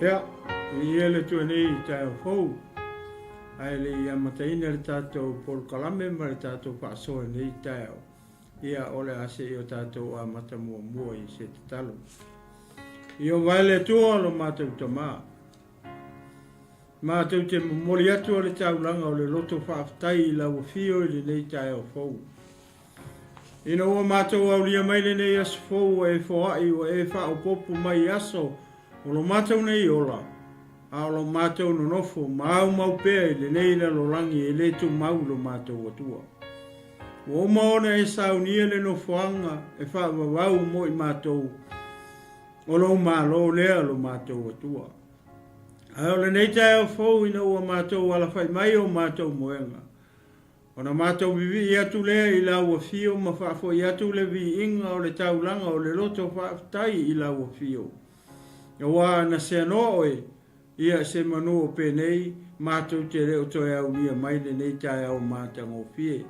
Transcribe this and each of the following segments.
Ia, viia le Atua nei i taeao fou, ae le i amataina le tatou polokalame ma le tatou faasoa i lenei taeao, ia o le a se i o tatou amata muamua i se tatalo. Ieova e le Atua lo matou Tama, matou te momoli atu o le taulaga o le loto faafetai i lau afio i lenei taeao fou. Ina ua matou aulia mai lenei aso fou ua e foai ua e faaopoopo mai i aso o lo matou nei ola, a o lo matou nonofo ma aumau pea i lenei lalolagi e le tumau i lo matou Atua. Ua uma ona e saunia le nofoaga e faavavau mo i matou o lou Malo lea lo matou Atua. Ae o lenei taeao fou ina ua matou alafai mai o matou moega, Ona matou vivii atu lea i lau afio ma faafoi atu le viiga o le taulaga o le loto faafetai i lau afio. Aua na seanoa oe, ia se manu o penei, matou te le o toe aulia mai lenei taeao matagofie.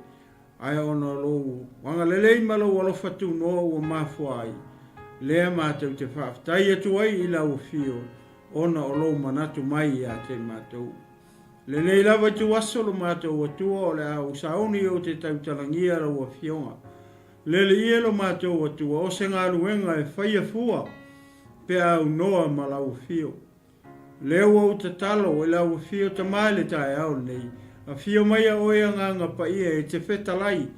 Ae ona o lou agalelei ma lou alofa tunoa ua mafua ai, lea matou te faafetai atu ai i lau afio ona o lou manatu mai ia te matou. Lenei lava ituaso lo matou Atua o le a ou sauni ou te tautalagia lau Afioga. Lele ia lo matou Atua o se galuega e faia fua pe a aunoa ma lau Afio. Lea ua ou tatalo e lau Afio Tama i le taeao lenei, afio mai a oe Agaga Paia e te fetalai,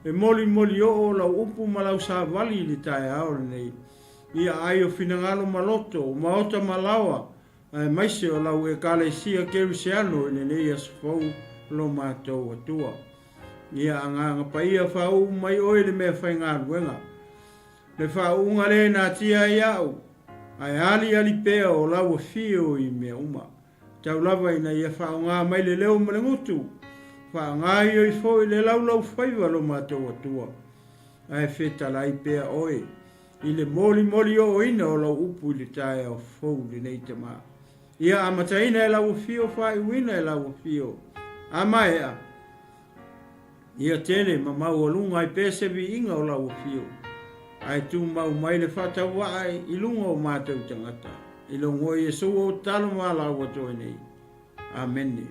e molimoli oo lau upu ma lau savali i le taeao lenei. Ia ai o finagalo ma loto, o maota ma laoa, aemaise o lau Ekalesia Kerisiano i lenei aso fou lo matou Atua. Ia Agaga Paia faauu mai oe i le mea faigaluega. Le faauuga lea e natia ai au, ae aliali pea o lau afio i mea uma. Tau lava ina ia faaaoga mai le leo ma le gutu, faagaoioi foi le laulaufaiva lo matou Atua, ae fetalai pea oe i le molimoli ooina o lau upu i le taeao fou lenei Tama. Ia amataina e lau afio faaiuina e lau afio. A maea, ia tele ma maualuga ai pea se viiga o lau afio, ae tumau mai le faatauvaa i luga o matou tagata. I lou Igoa Iesu ou tatalo ma valaau atu ai nei. Amene.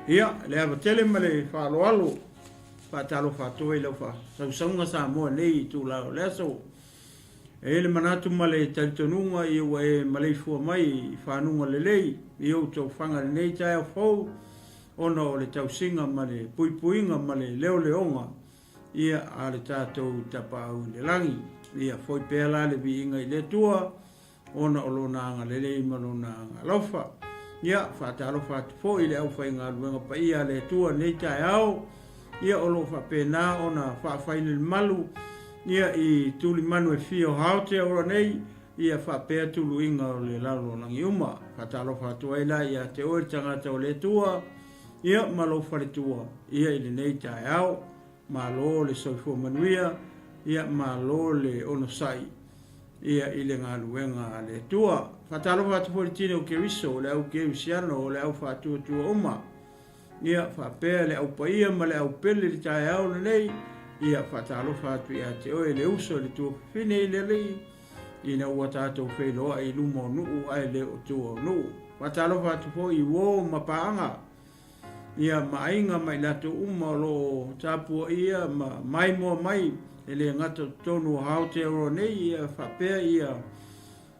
Ia, le ava tele ma le faaaloalo, faatalofa atu ai i lau faasausauga Samoa i lenei itula o le aso. E i ai le manatu ma le talitonuga ia ua e maleifua mai i fanuga lelei i ou taufaga i lenei taeao fou ona o le tausiga ma le puipuiga ma le leoleoga ia a le tatou Tapaau i le lagi. Ia foi pea la le viiga i le Atua ona o Lona agalelei ma Lona agalofa. Ia, faatalofa atu foi i le aufaigaluega paia a le Atua i lenei taeao, ia o lo o faapena ona faafailelemalu ia i tulimanu e fia o Aotearoa nei, ia faapea tuluiga o le lalolagi uma. Faatalofa atu ai la ia te oe le tagata o le Atua, ia ma lou faletua, ia i lenei taeao. Malo le soifua manuia, ia malo le onosai ia i le galuega a le Atua. Faatalofa atu foi i le tino o Keriso, o le au kerisiano, o le au faatuatua uma. Ia faapea le au paia ma le au pele i le taeao lenei. Ia faatalofa atu ia te oe le uso i le tuafafine i le Alii, ina ua tatou feiloai i luma o nuu ae le o tua o nuu. Faatalofa atu foi i uo ma paaga. Ia, ma aiga ma i latou uma o lo o tapuaia ma maimoa mai, e le gata o totonu o Aotearoa nei, ia faapea ia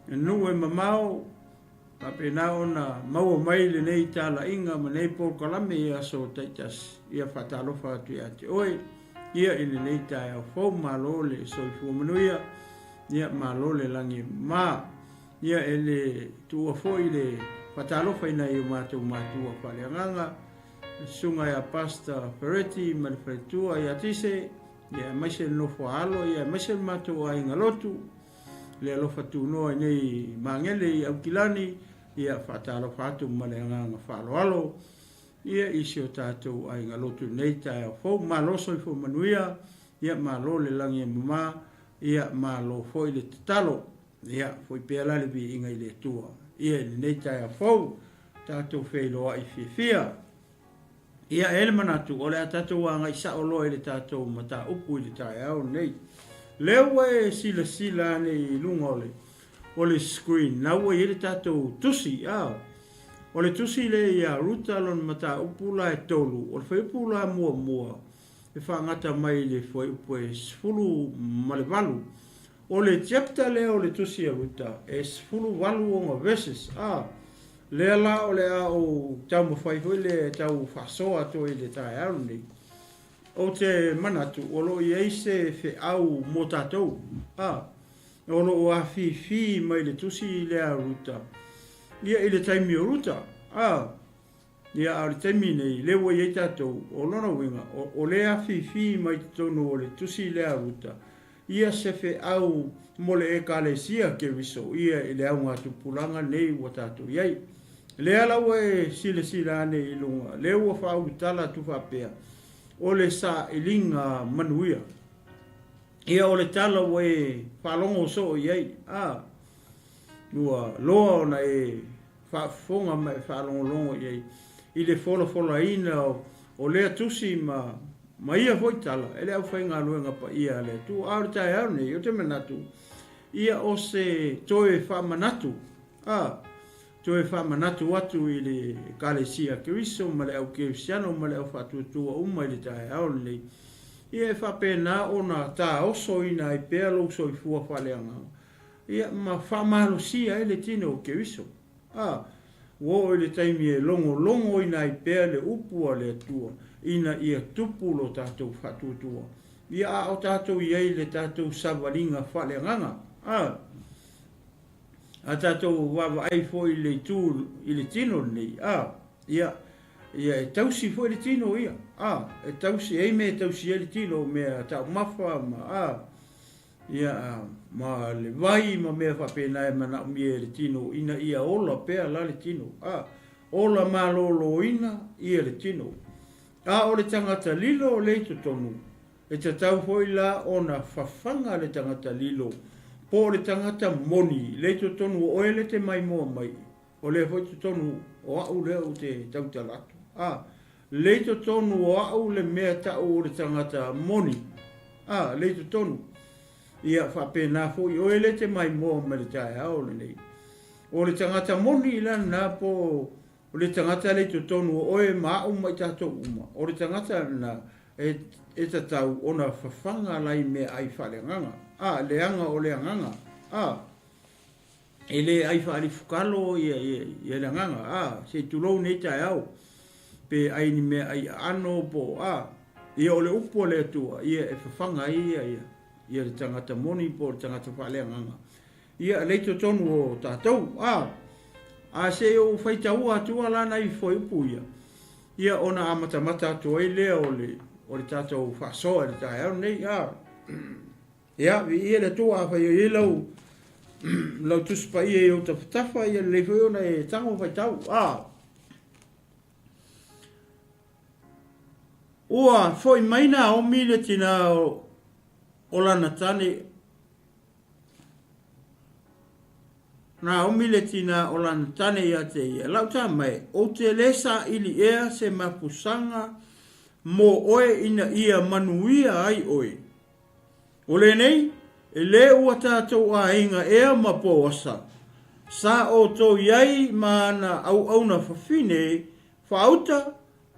nuu e mamao, faapena ona maua mai lenei talaiga ma nei polokalame i aso taitasi. Ia faatalofa atu ia te oe, ia i lenei taeao fou, malo le soifua manuia, ia malo le lagi e mama. Ia, e le tuua foi le faatalofa i nai o matou matua faaleagaga, le susuga ia Pastor Fereti ma le faletua ia Tise, ia aemaise le nofo a alo, ia aemaise le matou aiga lotu, le alofa tunoa i nei magele i Aukilani, ia faatalofa atu ma le agaga faaaloalo, ia i si o tatou aiga lotu i lenei taeao fou. Malo soifua manuia, ia malo le lagi e mama, ia malo foi le tatalo. Ia, foi pea la le viiga i le Atua, ia i lenei taeao fou, tatou feiloai fiafia. Ia, e i ai le manatu, o le a tatou agai sao loa i le tatou mataupu i le taeao lenei. Lea ua e silasila ane i luga o le, o le screen, na ua i ai le tatou tusi, a. O le tusi lea ia Ruta lona mataupu la e tolu, o le fuaiupu la muamua e faagata mai i le fuaiupu e 18. O le chapter lea o le tusi a Ruta e 18 ona verses, a. Lea la o le a ou taumafai foi lea e tau faasoa atu ai i le taeao lenei. Ou te manatu o lo o i ai se feau mo tatou, a. O lo o afifi mai le tusi lea a Ruta, ia i le taimi o Ruta, a. Ia, a o le taimi nei, lea ua i ai tatou, o lona uiga, o, o lea afifi mai totonu o le tusi lea a Ruta, ia se feau mo le Ekalesia Keriso, ia i le augatupulaga nei ua tatou i ai. Lea la ua e silasila ane i luga, lea ua faaulutala atu faapea, o le sailiga manuia. Ia o le tala ua e faalogo soo i ai, a, ua loa ona e faafofoga ma e faalogologo i ai i le folafolaina o lea tusi ma ma ia foi tala e le aufaigaluega paia a le Atua. A o le taeao lenei, ou te manatu, ia o se toe faamanatu, a, toe faamanatu atu i le Ekalesia Keriso ma le au Kerisiano ma le au faatuatua uma i le taeao lenei, ia e faapena ona taosoina ai pea lou soifua faaleagaga, ia ma faamalosia ai le tino o Keriso. A, ua oo i le taimi e logologoina ai pea le upu a le Atua ina ia tupu lo tatou faatuatua, ia a o tatou i ai i le tatou savaliga faaleagaga. A, a tatou vaavaai foi i le itu i le tino lenei, a, ia, ia e tausi foi le tino ia, a, e tausi, e i ai mea e tausi ai le tino, o mea taumafa ma, a, Ia, ma le vai ma mea faapena e manaomia e le tino ina ia ola pea la le tino. A, ola malōlōina ia le tino. A o le tagata lilo lea i totonu, e tatau foi la ona fafaga le tagata lilo po o le tagata moni lea i totonu o oe lea te maimoa mai. O lea foi totonu o a'u lea ou te tautala atu. A, lea i totonu o a'u le mea ta'u o le tagata moni. A, lea i totonu. Ia, faapena foi oe lea te maimoa mai le taeao lenei. O le tagata moni la lena po o le tagata lea i totonu o oe ma a'u ma i tatou uma, o le tagata lena e, e tatau ona fafaga lai meaai faaleagaga. A, leaga o le agaga. A. E le ai faalifukalo ia, ia, ia le agaga, a, se i tulou nei taeao, pe ai ni mea ai aano po o a, ia o le upu a le Atua, ia e fafaga ai ia, ia, ia le tagata moni po o le tagata faaleagaga. Ia lea i totonu o tatou, a, a se i ou faitaua atua la nai fuaiupu ia, ia ona amatamata atu ai lea o le, o le tatou faasoa i le taeao lenei, a. Ia, viia le Atua, afai o i ai lau, lau Tusi Paia i ou tafatafa, ia lelei foi ona e tago faitau. A! Ua foi mai Naomi le tina o, o lana tane, Naomi le tina o lana tane ia te ia, Lau tama e, ou te le saili ea se mapusaga mo oe ina ia manuia ai oe. O lenei, e lē ua tatou aiga ea ma Poasa, sa outou i ai ma ana auauna fafine faauta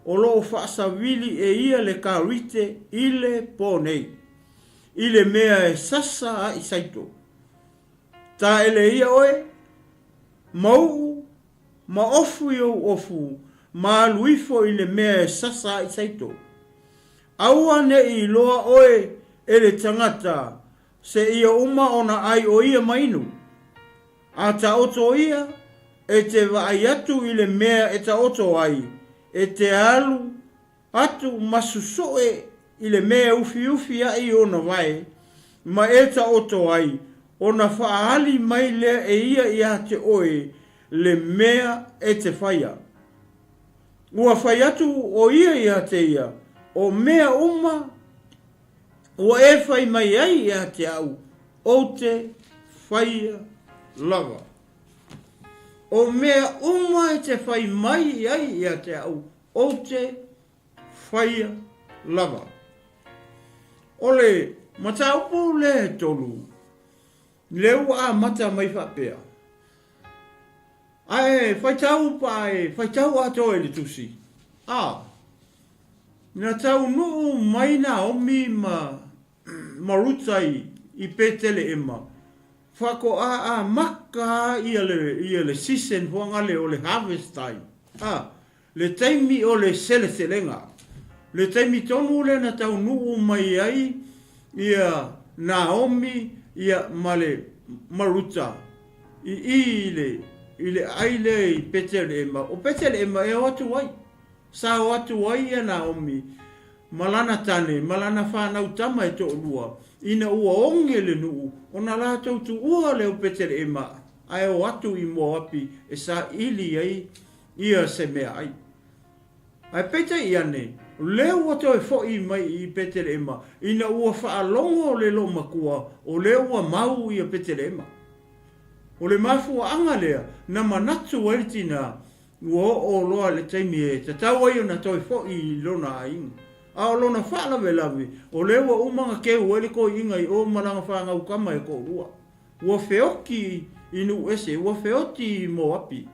o lo o faasavili e ia le karite i le po nei, i le mea e sasa ai saito. Taele ia oe, mau'u, ma ofu i ou ofu, ma alu ifo i le mea e sasa ai saito. Aua ne i iloa oe e le tagata seia uma ona ai o ia ma inu. A taoto ia, e te vaai atu i le mea e taoto ai, e te alu atu ma susuʻe i le mea e ufiufi aʻe i ona wae, ma e taoto ai, ona faaali mai lea e ia iā te oe le mea e te faia. Ua fai atu ʻo ia iā te ia, O mea uma ua e fai mai ai iā te aʻu, ou te faia lava. O mea uma e te fai mai ai iā te aʻu, ou te faia lava. O le mataupu lea e tolu. Lea ua amata mai faapea. Ae faitau pa e faitau atoa i le tusi. A. Na taunuu mai Naomi ma ma Ruta i i Peteleema, faatoa amata ia le ia le season foagale o le harvest time. A. Le taimi o le seleselega. Le taimi tonu lea na taunuu mai ai ia Naomi ia ma le ma Ruta i i i le i le aai lea i Peteleema. O Peteleema e o atu ai. Sa o atu ai ia Naomi ma lana tane ma lana fanau tama e toalua, ina ua oge le nuu, ona latou tuua lea o Peteleema ae o atu i Moapi e saili ai ia se meaai. Ae peitai ane, o lea ua toe foi mai i Peteleema, ina ua faalogo le loomatua o lea ua mau ia Peteleema. O le mafuaaga lea na manatu ai le tinā, ua oo loa le taimi e tatau ai ona toe foi i lona aiga. A o lona faalavelave, o lea ua uma ona keu ai le toeaina i o ma lana fanau tama e toalua. Ua feoti i nuu ese, ua feoti i Moapi.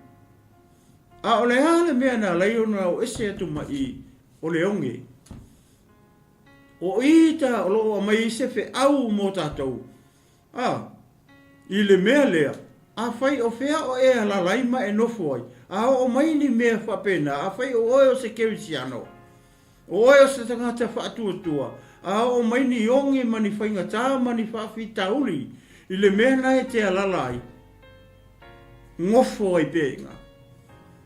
A o le a le mea na ala ai ona o ese atu mai i o le oge? O i ta o lo o aumai ai se feau mo tatou, a, i le mea lea, afai o fea o e alala ai ma e nofo ai, a oo mai ni mea faapena, afai o oe o se Kerisiano, o oe o se tagata faatuatua, a oo mai ni oge ma ni faigata ma ni faafitauli i le mea na e te alala ai, Gofo ai pea i ngā.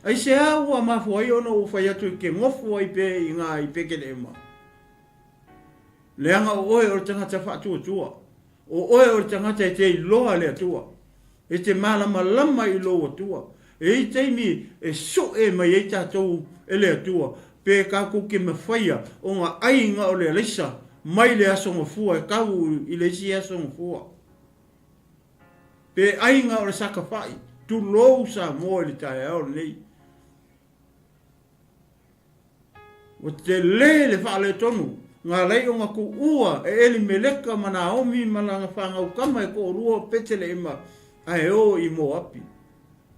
Aisea ua mafua ai ona ou fai atu i ke gofo ai pea i ngā i Pekeleema? Leaga o oe o le tagata faatuatua. O oe o le tagata e te iloa le Atua. E te malamalama i lou Atua. E i ai taimi e sue mai ai tatou e le Atua, pe tatou ke mafaia ona ai na o le alaisa mai le aso gafua e tau i le isi aso gafua. Pe aiga o le Sakafa'i, tulou Samoa i le taeao lenei. Ua tele le faaletonu, na alai ona tuua e Elimeleka ma Naomi ma lana fanau tama e toalua o Peteleema ae o i Moapi.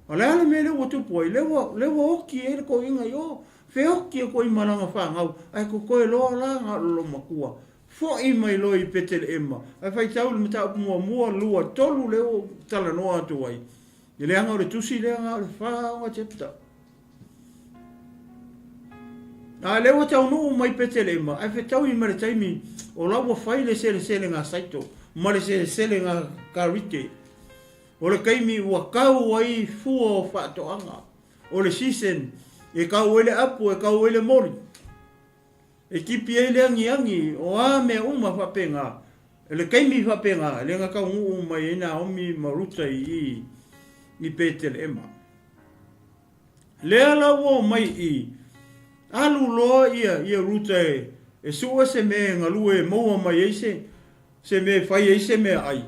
A o le a le mea lea ua tupu ai? Lea ua, lea ua oti ai le toeaina i o, feoti atu ai ma lana fanau, ae totoe loa la na o le loomatua. Foi mai loa i Peteleema, ae faitau i le mataupu muamua, lua, tolu lea ua ou talanoa atu ai. I leaga o le tusi lea na o le 4 chapter. A lea ua taunuu mai Peteleema, ae fetaui ma le taimi o la ua fai le seleselega saito ma le seleselega karite. O le taimi ua kau ai fua o faatoaga. O le season e kau ai le apu, e kau ai le moli. E tipi ai le agiagi o a mea uma faapena, i le taimi faapena, e le na taunuu mai ai Naomi ma Ruta i i i Peteleema. Lea la ua omai i, alu loa ia, ia Ruta e, e sue se mea e galue e maua mai ai se, se mea e fai ai se meaai.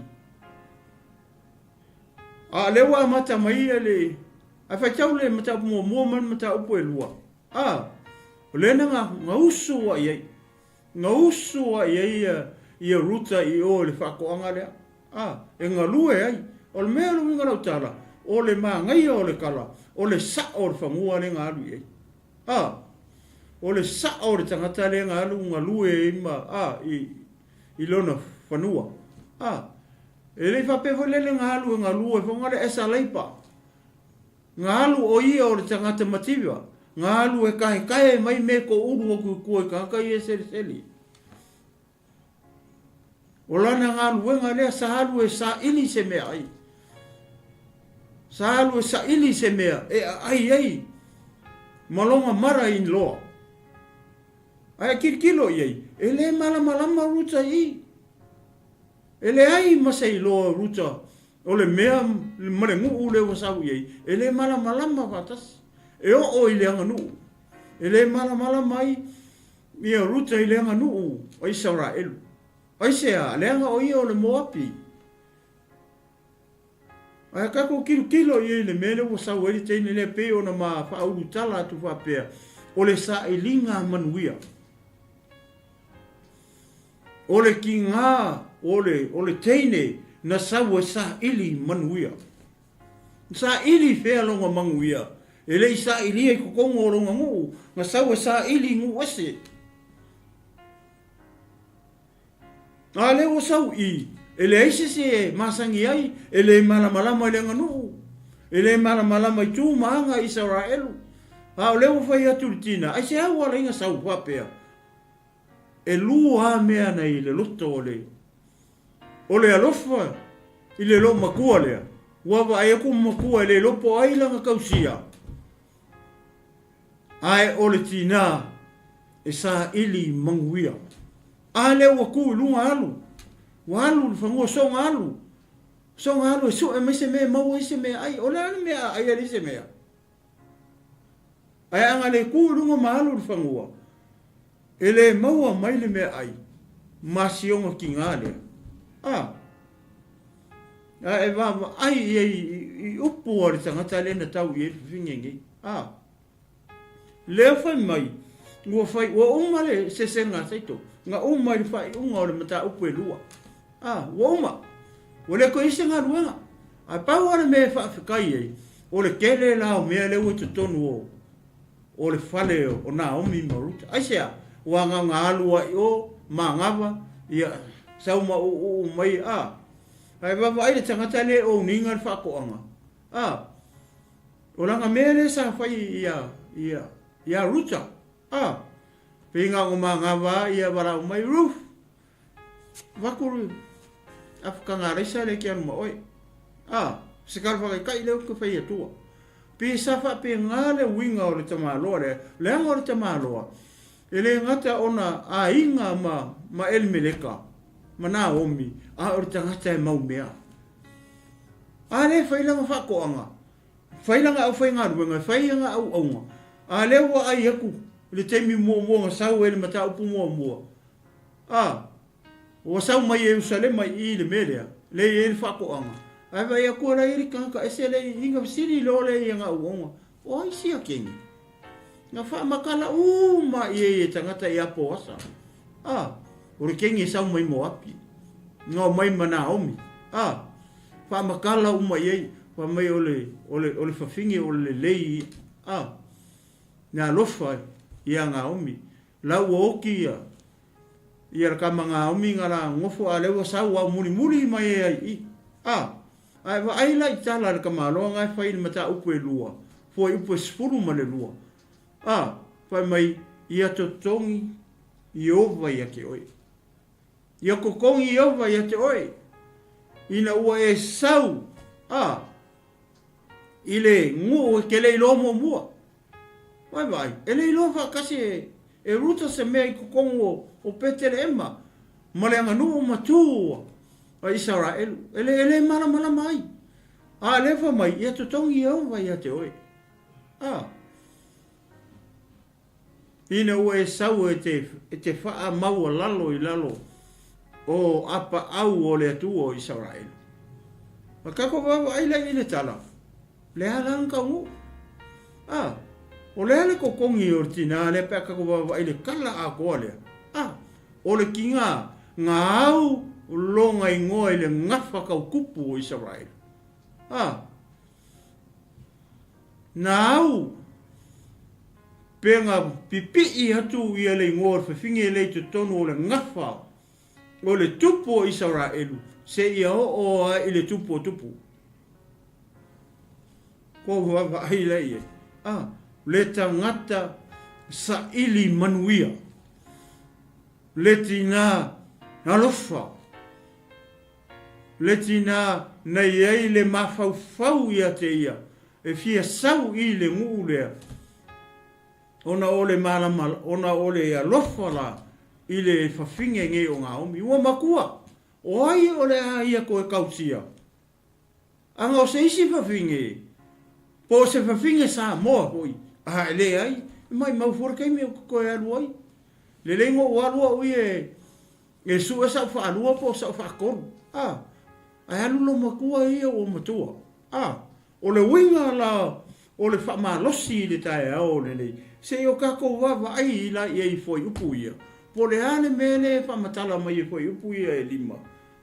A o lea ua amata mai ia le, ae faitau le mataupu muamua ma le mataupu e lua. A, o lea na gausu ai ai, gausu ai ai ia, ia Ruta i o i le faatoaga lea. A, e galue ai. O le mea o le uiga o lau tala, o le manaia o le tala, o le sao o le fanua lea na alu i ai. A, o le sao o le tagata lea na alu galue ai ma, a, i, i lona fanua. A, e le i faapea foi lele na alu e galue foi na le esa leipa. Na alu o ia o le tagata mativa, na alu e kahekahe mai me ko ulu atu i tua i tagata ia e selesele. O lana galuega lea sa alu e saili se meaai. Sa alu e saili se mea e aai ai ma lona mara i loa. Ae tilotilo i ai, e le malamalama Ruta i i. E leai ma se iloa o Ruta o le mea ma le nuu lea ua sau i ai, e le malamalama faatasi. E oo i le aganuu. E le malamalama ai ia Ruta i le aganuu a Isaraelu. Aisea? Leaga o ia o le Moapi. Ae tatou tilotilo i ai i le mea lea ua sau ai le teine lea pei ona ma faaulutala atu faapea, o le sailiga manuia. O le tiga o le, o le teine na sau e saili manuia. Na saili i fea lona manuia? E le i sailia i totonu o lona nuu, na sau e saili i nuu ese. A lea ua sau i, e leai se isi e masani ai, e le malamalama i le aganuu, e le malamalama i tu ma aga i Isaraelu. A o lea ua fai atu i le tina, aisea ua ala ai na sau faapea? E lua a mea na i le loto o le o le alofa i le loomatua lea, ua vaai atu matua e le iloa po o ai lana tausia, ae o le tinā e saili manuia. A lea ua tu i luga alu, ua alu i le fanua soona alu, soona alu e sue mai se mea e maua ai se meaai. O le a le mea a ai a leai se mea? Ae a na le tu i luga ma alu i le fanua, e le maua mai le meaai ma si ona tiga lea. A, a e vaavaai i ai i upu a le tagata lea na tau i ai le fafine nei. A, lea fai mai, ua fai, ua uma le sesega a Saito, na uma i le faaiuga o le mataupu e lua. A, ua uma. Ua le toe i ai se galuega. Ae pau lava le mea e faafetai ai, o le tele la o mea lea ua i totonu o, o le fale o Naomi ma Ruta. Aisea? Ua agaga alu ai i o, manava, ia, sau ma uu mai, a. Ae vaavaai le tagata lea e ouniga le faatoaga, a. O lana mea lea sa fai ia, ia, ia Ruta, a. Pei na ona manava ia valaau mai, Ruth, Avatu le afakanga alaisa lea e te alu ma oe. A, se tala faataitai lea ou te fai atua. Pe sa faapena le uiga o le tamaloa lea, leaga o le tamaloa, e le gata ona aiga ma, ma Elimeleka, ma Naomi, a o le tagata e mau mea. A lea e fai lana faatoaga, fai lana aufaigaluega, fai ana auauna, a lea ua ai atu i le taimi muamua na sau ai le mataupu muamua, A, ua sau mai Ierusalema i i le mea lea, lea e i ai le faatoaga, ae vaai atu la e i ai le tagata ese lea i i, ona fesili loa lea i ana auauna, O ai sia keni? Na faamatala uma i ai e tagata ia Poasa. A, o le keni e sau mai Moapi, na omai ma Naomi. A, faamatala uma i ai, fai mai o le, o le, o le fafine o le lelei ia. A, na alofa ia Naomi. La ua oti ia ia le tama Naomi nga la nofo a lea ua sau au mulimuli mai ai i a ae vaai la i tala a le tamaloa nga e fai i le mataupu e lua fuaiupu e 12 a fai mai ia totogi Ieova ia te oe ia totogi Ieova ia te oe ina ua e sau a i le nuu e te le iloa muamua. Vaivai, e le iloa faatasi e, e Ruta se mea i totonu o, o Peteleema ma le aganuu ma tu a Isaraelu. E le, e le malamalama ai. A lea fai mai, ia totogi Ieova ia te oe. A. Ina ua e sau e te, e te faamaualalo i lalo o apaau o le Atua o Isaraelu. A tatou vaavaai la i le tala, le a la na taunuu? A, o le a le totogi o le tinā lea pe a tatou vaavaai i le tala atoa lea? A, o le tinā, na au lona igoa i le gafa tautupu o Isaraelu. A, Na au pe na pipii atu ia le igoa o le fafine lea i totonu o le gafa o le tupu o Isaraelu seia oo ai i le tupu o tupu. Kou vaavaai la i ai, a, le tagata saili manuia, le tinā alofa, Le tinā na i ai le mafaufau ia te ia e fia sau i le nuu lea ona o le malama ona o le alofa la i le fafine nei o Naomi. Ua matua, o ai o le a ia toe tausia? Ana o se isi fafine, po o se fafine Samoa foi, a e leai, e maimau fua le taimi ou te toe alu ai. Lelei na ou alu au ia e E sue sa'u faalua po o sa'u faatolu, a, ae alu lou matua ia ua matua, a. O le uiga la o le faamalosi i le taeao lenei, se i o tatou vaavaai la i ai i fuaiupu ia, po o le a le mea lea e faamatala mai e fuaiupu ia e lima.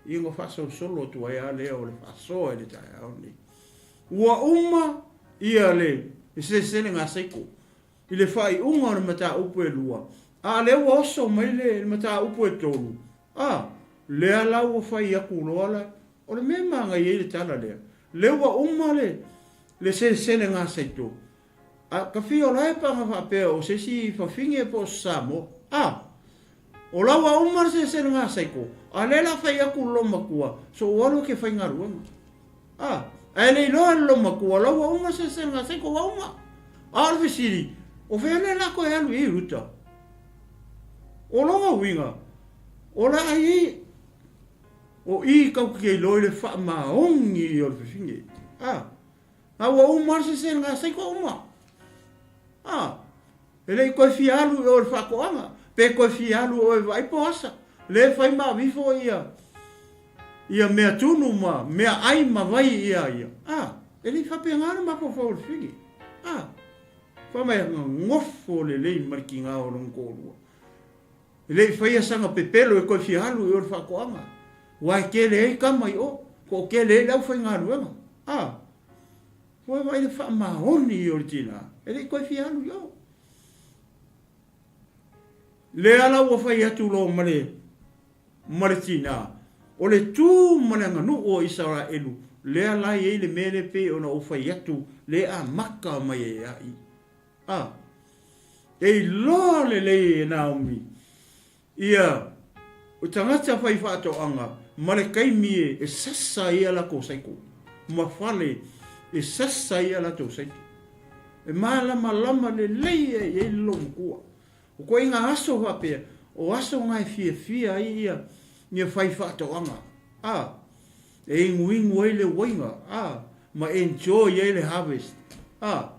Ia ona faasolosolo atu ai lava lea o le faasoa i le taeao lenei. Ua uma ia le seleselega saiko i le faaiuga o le mataupu e lua, a o lea ua oso mai le mataupu e tolu, a, lea la ua fai atu loa la, o le mea e manaia ai le tala lea, lea ua uma le le seleselega saito, a ka fia o la e paga faapea o se isi fafine po o se Samoa, a, o la ua uma le seleselega saiko, a o lea la fai atu le loomatua, so ua alu e te faigaluega. A, ae le iloa e le loomatua, la ua uma se sega saiko ua uma. A o le fesili, o fea lea la toe alu i ai Ruta? O lona uiga, o le a i ai, o i tatou te iloa i le faamaoni o le fefine. A, a ua uma le sega saiko uma. A, E le i toe fia alu i o i le faatoaga, pe toe fia alu i o e vaai po asa. Le fai ma avifo ia ia mea tunu ma mea ai ma vai ia ia. A, e le i faapena le mafaufau o le fili. A, fai mai na nofo lelei ma le tiga o lona toalua. E le i faia sana pepelo e toe fia alu i o i le faatoaga, aua e tele ai tama i o, toatele ai le aufaigaluega. A, Ua vaai le faamaoni o le tina, e le i toe fia alu i o. Lea la ua fai atu loa ma le, ma le tina, o le tu ma le aganuu o Isaraelu, lea la e i ai le mea lea pei ona ou fai atu, lea e amata mai ai lava i. A, e iloa lelei e Naomi Ia, o tagata faifaatoaga ma le taimi e sasa ai a latou saito, ma fale e sasa ai a latou saito. E malamalama lelei ai i ai le loomatua. O ituaiga aso faapea, o aso na e fiafia ai ia ia faifaatoaga, a, e inuinu ai le uaiga, a, ma enjoy ai le harvest, a.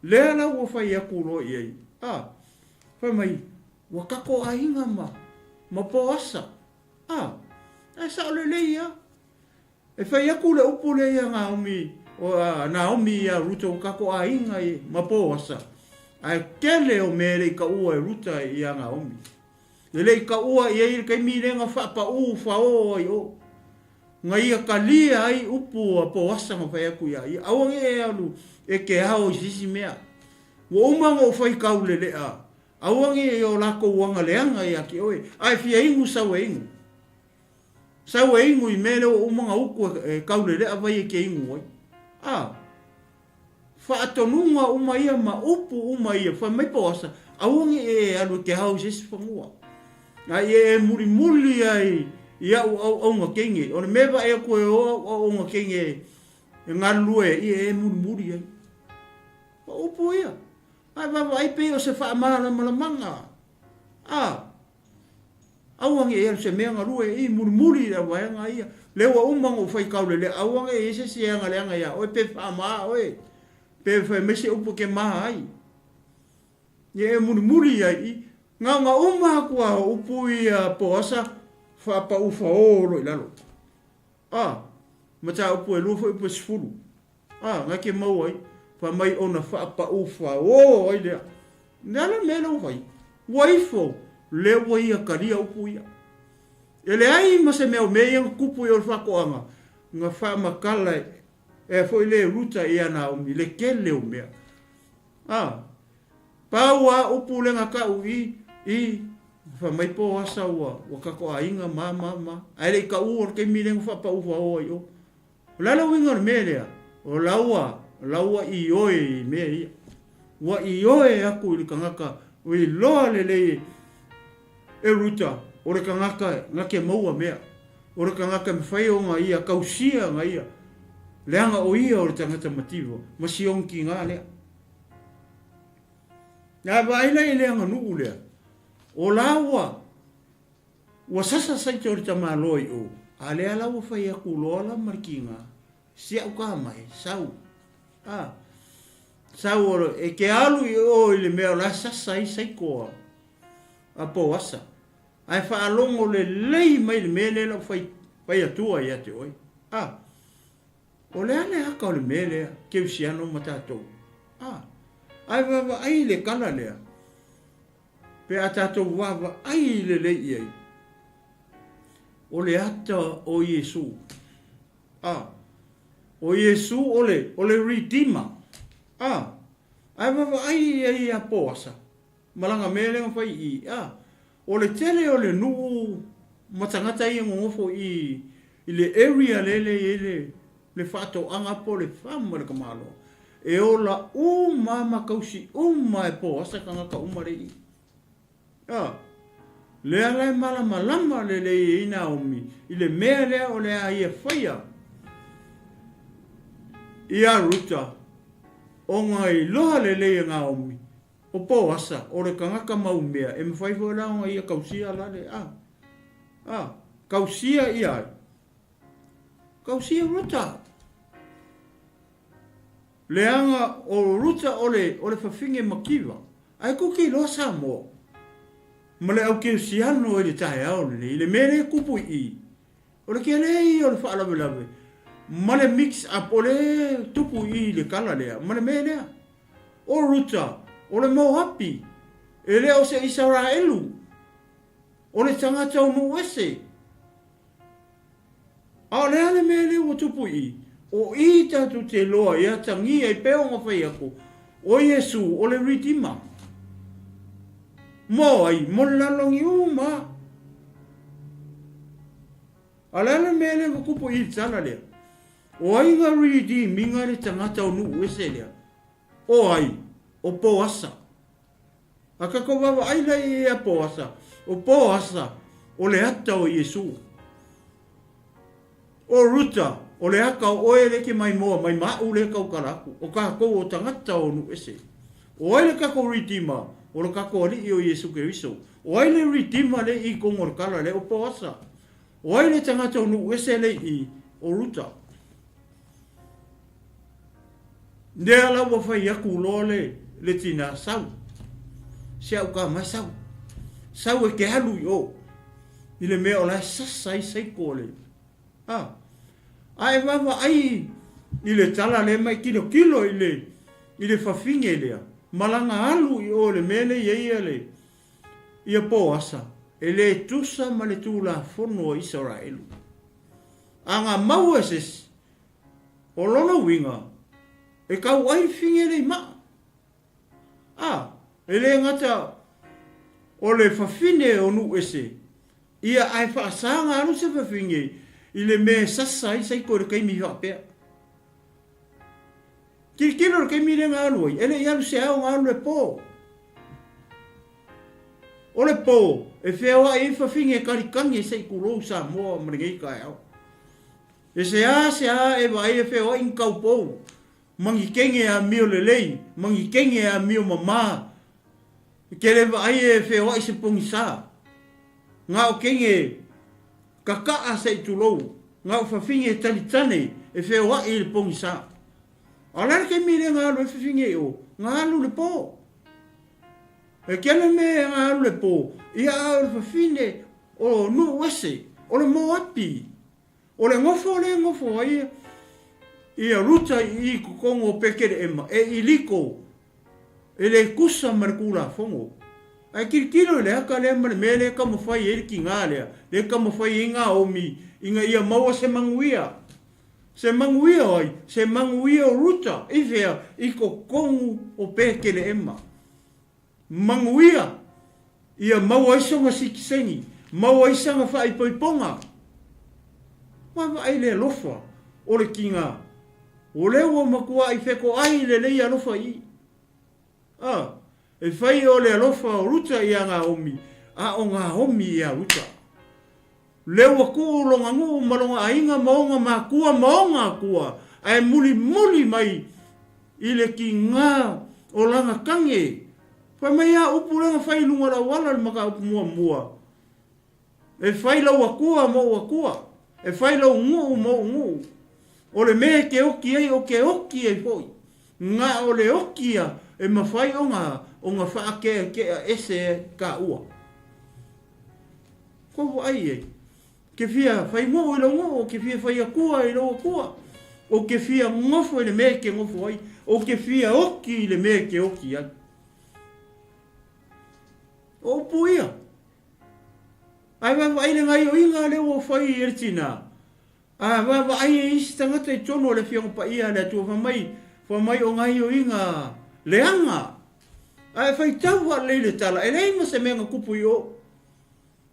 Lea la ua fai atu loa i ai, a, fai mai, Ua tatou aiga ma, ma Poasa. A, ae sao lelei a. E fai atu le upu lea ia Naomi, o a, Naomi ia Ruta ua tatou aiga i, ma Poasa. Ae tele o mea e le i taua e Ruta ia Naomi. E le i taua i ai le taimi lea na faapau fao ai o. Na ia talia ai upu a Poasa na fai atu ia ia. Aua ne i e alu e te ao i se isi mea. Ua uma ona ou fai taulelea Aua ne i o lakou aga leaga ia te oe, a e fia inu sau e inu. Sau e inu i mea lea ua uma ona utu e kaulelea vai e te inu ai. A, faatonuga uma ia ma upu uma ia, fai mai Poasa, aua ne i e alu e te ao i se isi fanua. A ia e mulimuli ai i au auauna teine. O le mea e vaai atu e o au auauna teine e galulue ai, ia e mulimuli ai. O upu ia. Ae vaavaai pei o se faamalamalamaga. A, aua ne i alu se mea galue i mulimuli i le vaega ia. Lea ua uma ona ou fai kaulelea, aua ne i i ai se isi e agaleaga ia oe pe faama oe, pe fai mai se upu e te ma ai. Ia e mulimuli ai i, na ona uma atu lava o upu ia Poasa faapau faō loa i lalo. A, mataupu e lua foi upu e sefulu. A, na te maua ai, fai mai ona faapau faō ai lea. Le a le mea lea ua fai? Ua ifo, lea ua ia talia upu ia. E leai ma se mea o mea ia na tupu i o le faatoaga, na faamatala e foi le Ruta ia Naomi le tele o mea. A, pau a upu lea na tau i, i, fai mai Poasa ua, ua tatou aiga ma, ma, ma. Ae le i taua o le taimi lea na faapau faoa ai o. O le a le uiga o le mea lea? O la ua, la ua ioe i mea ia. Ua ioe aku i le tagata ua iloa lelei e Ruta, o le tagata na te maua mea. O le tagata e mafai ona ia tausia na ia, leaga o ia o le tagata mativa ma si ona tiga lea. Ae vaai la i le aganuu lea, o la ua Ua sasa saite o le tamaloa i o, a lea la ua fai atu loa la ma le tiga, si au ka mai, sau. A, sau o, e te alu i o i le mea o la e sasa ai saiko a, a Poasa. Ae faalogo lelei mai le mea lea la ua fai, fai atua ia te oe. A, o le a le aka o le mea lea, Keusiano ma tatou. A, ae vaavaai i le tala lea. Pe a tatou vaavaai lelei i ai. O le ata o Iesu. A. O Iesu o le, o le Redeemer. A. Ae vaavaai i ai ia Poasa, ma lana mea lea na fai i i. A. O le tele o le nuu ma tagata ia nonofo i i le area lele e i ai le, le faatoaga po o le farm a le tamaloa, e ola uma ma tausi uma e Poasa tagata uma lea i i. A, lea la e malamalama lelei ai Naomi i le mea lea o le a ia faia iā Ruta, ona iloa lelei e Naomi, o Poasa o le tagata maumea, e mafai foi la ona ia tausia la le, a, a, tausia ia ai, tausia Ruta. Leaga o Ruta o le, o le fafine mativa, ae kuki loa Samoa ma le au kerisiano i le taeao lenei, i le mea lea e tupu i i, o le tele ia o le faalavelave ma le mix up o lea e tupu i i i le tala lea ma le mea lea. O Ruta, o le Moapi, e le o se Isaraelu, o le tagata o nuu ese. A o le a le mea lea ua tupu i i? O i tatou te iloa i atagia i pea ona fai atu, o Iesu o le Redeemer. Mo ai? Mo le lalolagi uma. A o le a le mea lea ua tupu i i le tala lea? O ai na redeem ina le tagata o nuu ese lea? O ai? O Poasa. A tatou vaavaai la i ia Poasa, o Poasa o le ata o Iesu. O Ruta, o le ata o oe lea e te maimoa mai ma a'u lea e tautala atu, o tatou o tagata o nuu ese. O ai le tatou Redeemer? O le tatou Alii o Iesu Keriso. O ai le Redeemer lea i i tonu o le tala lea? O Poasa. O ai le tagata o nuu ese lea i i? O Ruta. Lea la ua fai atu loa le, le tina, sau. Si au tama e sau. Sau e te alu i o. I le mea o la e sasa ai seiko le. A. A e vaavaai i le tala lea ma e tilotilo i le, i le fafine lea, ma lana alu i o i le mea lea e i ai le, ia Poasa, e le tusa ma le Tulafono a Isaraelu. A na maua e se isi, O lona uiga, e kau ai fige le maa. A, e le gata o le fafine o nuu ese, ia ae faasaga alu se fafine i le mea e sasa ai saiko i le taimi faapea. Tilotilo i le taimi lea na alu ai, e le i alu se ao na alu le po. O le po, e feoai ai fafine e kalikani se i tulou Samoa ma lenei taeao. E seāseā e vaai e feoai ni kaupou, ma ni kene amio lelei, ma ni kene amio mamā. E kele vaai e feoai se pogisā. Na o kene kaka'a se i tulou, na o fafine talitane e feoai i le pogisā. A o le a le taimi lea na alu ai fafine i o? Na alu i le pō. E kele mea na alu i le pō, ia a o le fafine o nuu ese, o le Moapi. O le nofo lea e nofo ai ia Ruta i totonu o Petelehema e iliko, e le tusa ma le Tulafono. Ae tilotilo i le ata lea ma le mea lea e taumafai ai le tina lea, lea e taumafai ai Naomi ina ia maua se manuia. Se manuia o ai? Se manuia o Ruta i fea? I totonu o Petelehema. Manuia, ia maua ai sona sitiseni, maua ai sana faaipoipoga. Vaavaai le alofa o le tiga, o lea ua matuai fetoai lelei alofa i i. A, e fai o le alofa o Ruta iā Naomi, a o Naomi iā Ruta. Lea ua tuu lona nuu ma lona aiga ma ona makua ma ona akua, ae mulimuli mai i le tiga o lana tane. Fai mai a upu lea na fai i luga o le auala i le mataupu muamua, E fai lou akua ma ou akua, e fai lou nuu ma ou nuu. O le mea e te oki ai, o te oki ai foi. Na o le oki ia e mafai ona ona faakeakea ese taua. Kua vaai i ai. Ke fia fai nuu i lou nuu, ke fia fai akua i lou akua. O ke fia nofo i le mea e te nofo ai. O ke fia oki i le mea e te oki ai. O upu ia. Ae vaavaai le gaioiga lea ua fai e le tina. A vaavaai e isi tagata i totonu o le Afioga Paia a le Atua fai mai, fai mai o gaioiga leaga. Ae faitau faalelei le tala, e leai ma se mea na tupu i o.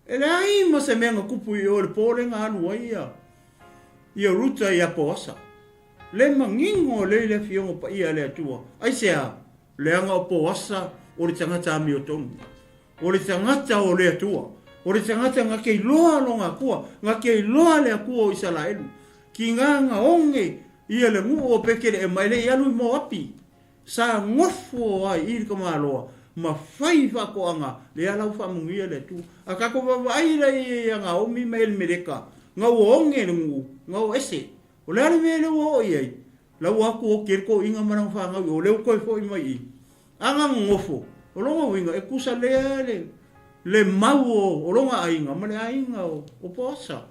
E leai ma se mea na tupu i o i le po lea na alu ai ia ia Ruta ia Poasa. Le manino lea i le Afioga Paia a le Atua. Aisea? Leaga o Poasa o le tagata amiotonu. O le tagata o le Atua. O le tagata na te iloa lona Atua, na te iloa le Atua o Isaraelu. Tiga na oge ia le nuu o Peteleema e le i alu i Moapi. Sa nofo ai i le tamaloa ma fai faatoaga, lea la ua faamanuia le Atua. A tatou vaavaai la ia Naomi ma Elimeleka, na ua oge le nuu, na o ese. O le a le mea lea ua oo i ai? La ua atu oti ai le toeaina ma lana fanau i o, lea ua toe foi mai i i. A na nonofo, o lona uiga e tusa lea le, le mau o, o lona aiga ma le aiga o, o Poasa.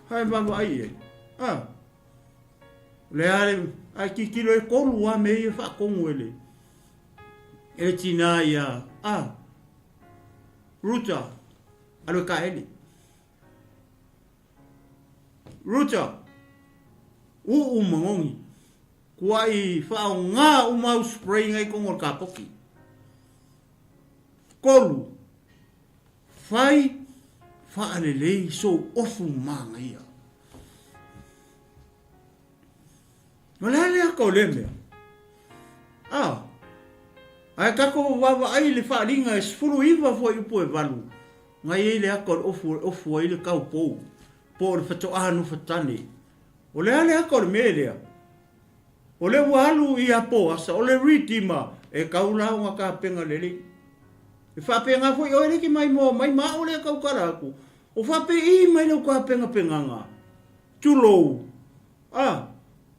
Ae vaavaai i ai. A. O le a le, ae tilotilo e tolu lava mea ia e faatonu e le, e le tinā ia, a, Ruta, alu e kaele. Ruta, uu manogi, kuai faaaoga uma au spray nga i totonu o le kapoki. Tolu, fai faalelei sou ofu manaia. O le a le aka o lea mea? A, ae tatou vaavaai i le faaaliga e 19 fuaiupu e 8, na i ai le aka o le ofu e ofu ai le taupou, po o le fatoa nofatane. O le a le aka o le mea lea? O lea ua alu ia Poasa, o le Redeemer, e tau la ona tapena lelei. E faapena foi oe lea e te maimoa mai ma au lea e tautala atu, o faapei mai lau tapenapenaga, tulou, a,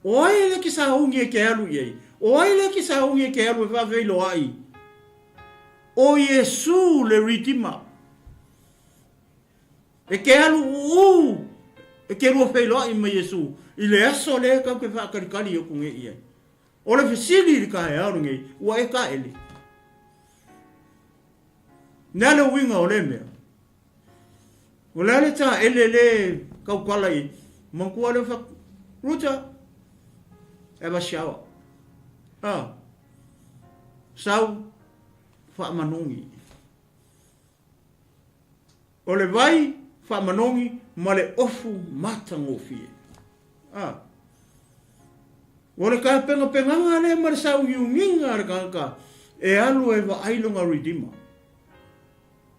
o ai lea e te sauni e te alu i ai? O ai lea e te sauni e te alu e faafeiloai? O Iesu le Redeemer. E te alu uu, e te lua feiloai ma Iesu i le aso lea tatou te faatalikali atu nei i ai. O le fesili i le taeao lenei, ua e taele? Le a le uiga o lea mea? O le a le taele le tautala i manatua lea fai atu, Ruta, have a shower. Ah, sau, faamanogi. O le vai faamanogi ma le ofu matagofie. A. O le tapenapenaga lea ma le sauniuniga a le tagata e alu e vaai lona Redeemer.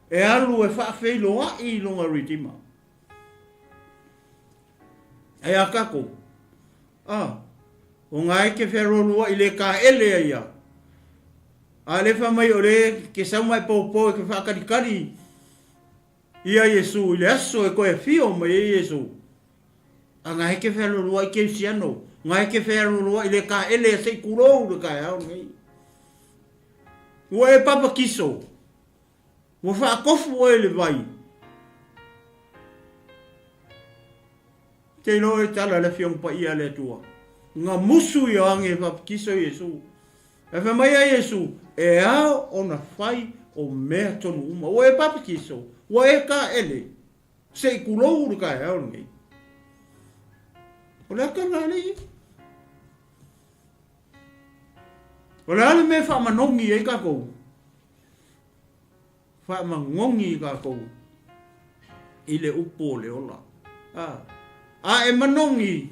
E alu e faafeiloai lona Redeemer. Ae a tatou? A. O nga e te fealualuai le taele ai ia. A le fai mai o le ke sau mai popo e ke faakalikali ia Iesu i le aso e toe afio mai ai Iesu. A nga e te fealualuai kerisiano, nga e te fealualuai le taele se i tulou le taeao lenei. Ua e papatiso, ua faakofu oe i le vai. Te iloa e tala le Afioga Paia a le Atua. Nga musu Ioane e baptiso Iesu. E fai mai a Iesu, e ao ona fai o mea tonu uma. Ua e baptiso, ua e taele, se i kulou le taeao lenei. O le aka lena lea ia. O le a le mea e faamanogi ai tatou? Faamanogi tatou i le upu o le ola. A, a e manogi,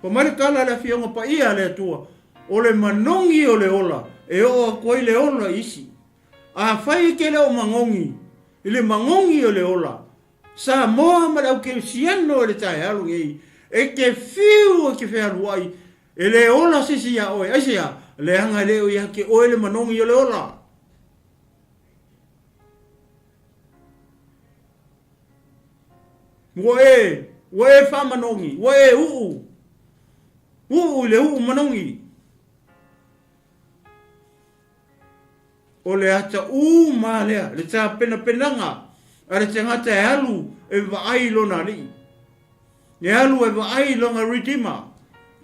fai mai le tala a le Afioga Paia a le Atua, o le manogi o le ola e oo atu ai le ola i isi. Afai e te le o manogi i le manogi o le ola, Samoa ma le aukerisiano i le taeao lenei, e te fiu e te fealuai, e le ola se isi iā oe. Aisea? Leaga e le o ia te oe le manogi o le ola. Ua e, ua e faamanogi, ua e uu, uu i le uu manogi. O le ata uma lea, le tapenapenaga a le tagata e alu e vaai i lona alii. E alu e vaai i lona Redeemer.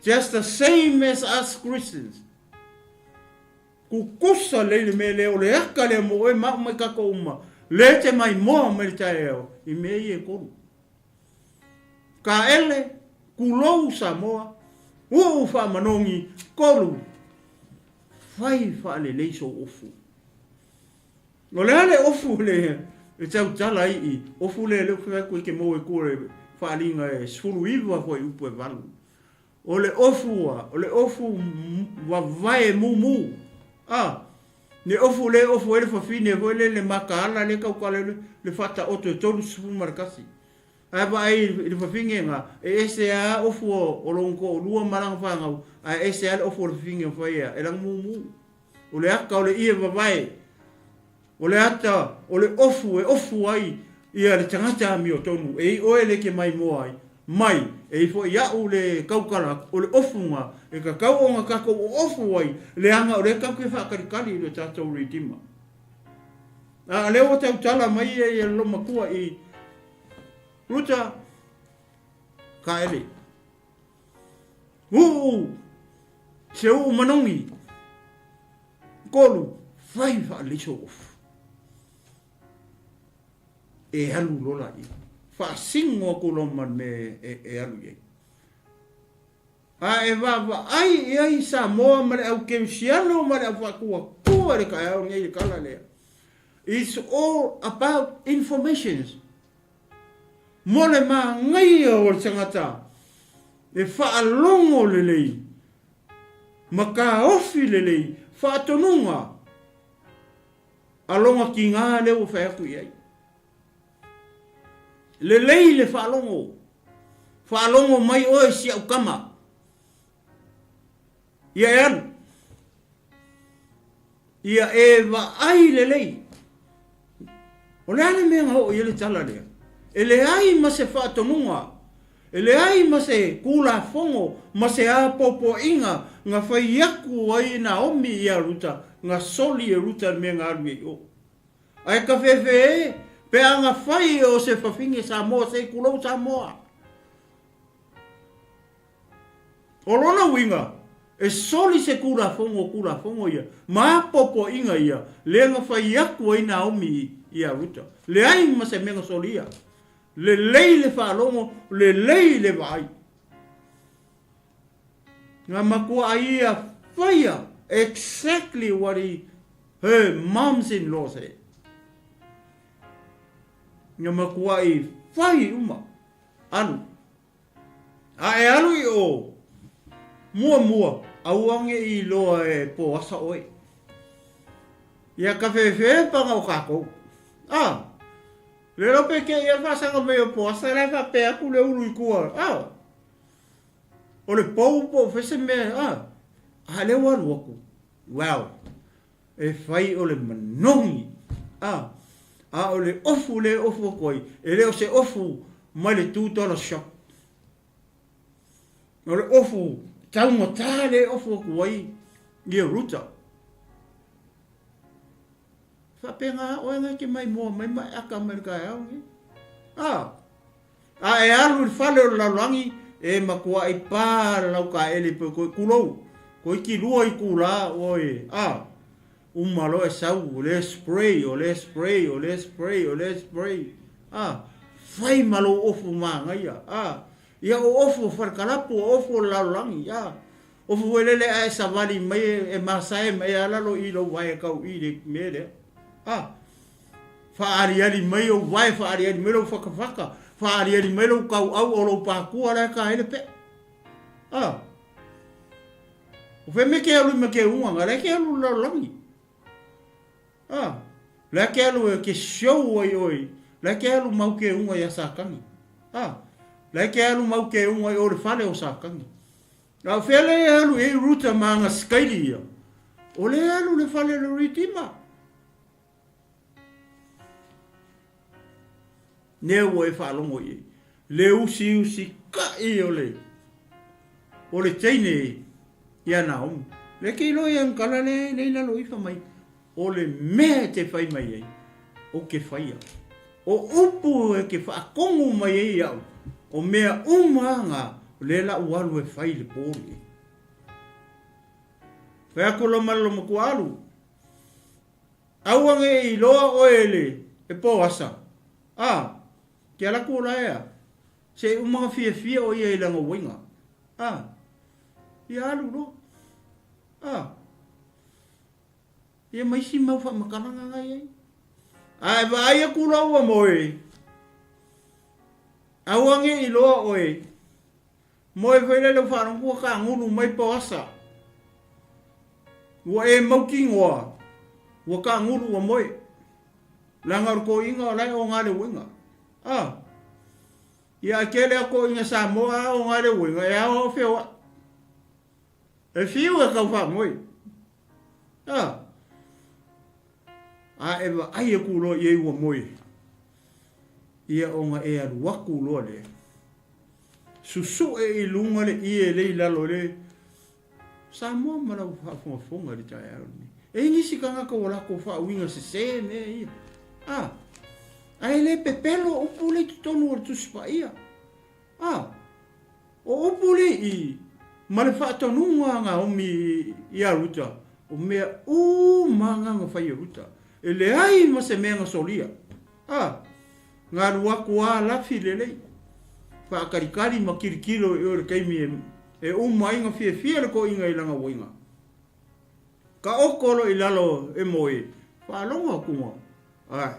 Just the same as us Christians. Kukusa lei le mea lea, o le aka lea mo oe ma au mai tatou uma. Lea e te maimoa mai le taeao i mea ia e kolu. Kaele, kulou Samoa, uu faamanogi, kolu, fai faalelei sou ofu. O le a le ofu le e tautala ai i ofu lea lea ou te fai atu e te maua i tua o le faaaliga e 19 fuaiupu e 8. O le ofu a, o le ofu vavae mumu. A, le ofu lea e ofu ai le fafine foi lele le mataala lea e tautala ai le faataoto e 31. Ae vaai i le fafine na, e ese lava ofu o lona toalua ma lana fanau, ae ese lava le ofu o le fafine na fai e lana mumu. O le ata o le ie vavae, o le ata o le ofu e ofu ai ia le tagata amiotonu, e i oe le ke maimoa ai, mai, e i foi iaʻu le tautala atu, o le ofu na e tatau ona tatou oofu ai, leaga o lea tatou te faatalitali i le tatou Redeemer. A o lea ua tautala mai ia ia le loomatua i Ruta Kaele. Uu! Se uu manogi! Kolu, fai faalelei sou ofu. E alu loa laia. Faasino atu loa ma le mea e, e alu i ai. A e vaavaai i ai Samoa ma le au kerisiano ma le au faatuatua i le taeao lenei i le tala lea. It's all about informations. Mo le manaia o le tagata e faalogo lelei ma taofi lelei faatonuga a lona tiga lea ua fai atu i ai. Lelei le faalogo, faalogo mai oe si au tama. Ia e alu. Ia e vaai lelei. O le a le mea na oo i ai le tala lea? E leai ma se faatonuga, e leai ma se Tulafono ma se apoapoaiga na fai atu ai e Naomi ia Ruta, na soli e Ruta le mea na alu ai i o. Ae kafefe e, pe a na fai o se fafine Samoa se i tulou Samoa. O lona uiga, e soli se Tulafono o Tulafono ia, ma apoapoaiga ia, lea na fai atu ai Naomi ia Ruta. Leai ma se mea na solia. Lelei le faalogo, lelei le vaai. Na matua ai ia faia exactly what he, her moms-in-law said. Na matuai fai uma. Alu. A e alu i o, muamua, aua ne i iloa e Poasa oe. Ia ka fefe paga o kakou. A, le lo pe ke ia faasaga mai o Poasa la e faapea atu le ulu i tua. A, o le pou po o fese mea, a, a lea ua alu atu. Well, E fai o le manogi, a, a o le ofu lea e ofu atu ai, e le o se ofu mai le $2 shop. O le ofu taugata lea e ofu atu ai ia Ruta. Faapena oe na e te maimoa mai ma e aka mai le taeao lenei. A, A e alu i le fale o le lalolagi, e matuaʻi pā le laukaʻele i poi koe, kulou, toeiti lua itulā oe, a, uma loa e sau, o lea spray, o lea spray, o lea spray, o lea spray, a, fai ma lou ofu manaia, a, ia o ofu o falekalapu, o ofu o le lalolagi, a, ofu foi lele a e savali mai e masae mai a lalo i lou vae kau i le mea lea, a. Faaaliali mai ou vae, faaaliali mai lou fakafaka, faaaliali mai lou kauau o lou pakua la e ka ai le peʻa. A. O fea mea ke alu i ma ke uga nga, la e ke alu i le lalolagi. A. La e ke alu e ke show ai oi, la e ke alu mau ke uga ia Satani. A. La e ke alu mau ke uga i o le fale o Satani. A o fea le e alu i ai Ruta ma ana sikaili ia? O le alu le fale o le Redeemer. Lea ua e faalogo i ai le usiusi kai o le o le teine ia Naomi. Le ke iloa ia kala le le i lalo ifa mai o le mea e te fai mai ai o ke faia. O upu e ke whaakongu mai ai au o mea uma nga le la ualu e fai le pō le. Fai aku lo malo makualu. Aua ne i iloa oe e le E Poasa, a, ke ala ku la ea, se i uma na fiafia o ia i lana uaiga, a, ia alu loa, a, ia ma isi mau faamatalaga na i ai. A e vaai aku loa ua moe, aua ne i iloa oe, Moe foi lea i lau faalogo ua taagulu mai Poasa. Ua e mautinoa, ua taagulu ua moe. Leaga o le toeaina o la e oga le uiga. A! Ia ae tele a toeaina Samoa a oga le uiga e ao ao feoai. E fiu e tau faamoe. A! A e vaai atu loa i ai ua moe. Ia ona e alu atu loa lea. Susue i luga le ie le i lalo le Samoa ma lau faafogafoga i le taeao lenei. E i nisi tagata ua latou faauiga sese mea ia. A, ae le pepelo upu le i totonu o le Tusi Paia. A, o upu le i ma le faatonuga a Naomi ia Ruta, o mea uma na na fai e Ruta. E leai ma se mea na solia. A, na alu atu a lafi lelei, faatalikali ma tilotilo i o i le taimi e uma ai na fiafia le toeaina i lana uiga. Taoto loa i lalo e moe, faalogo atu na, ae,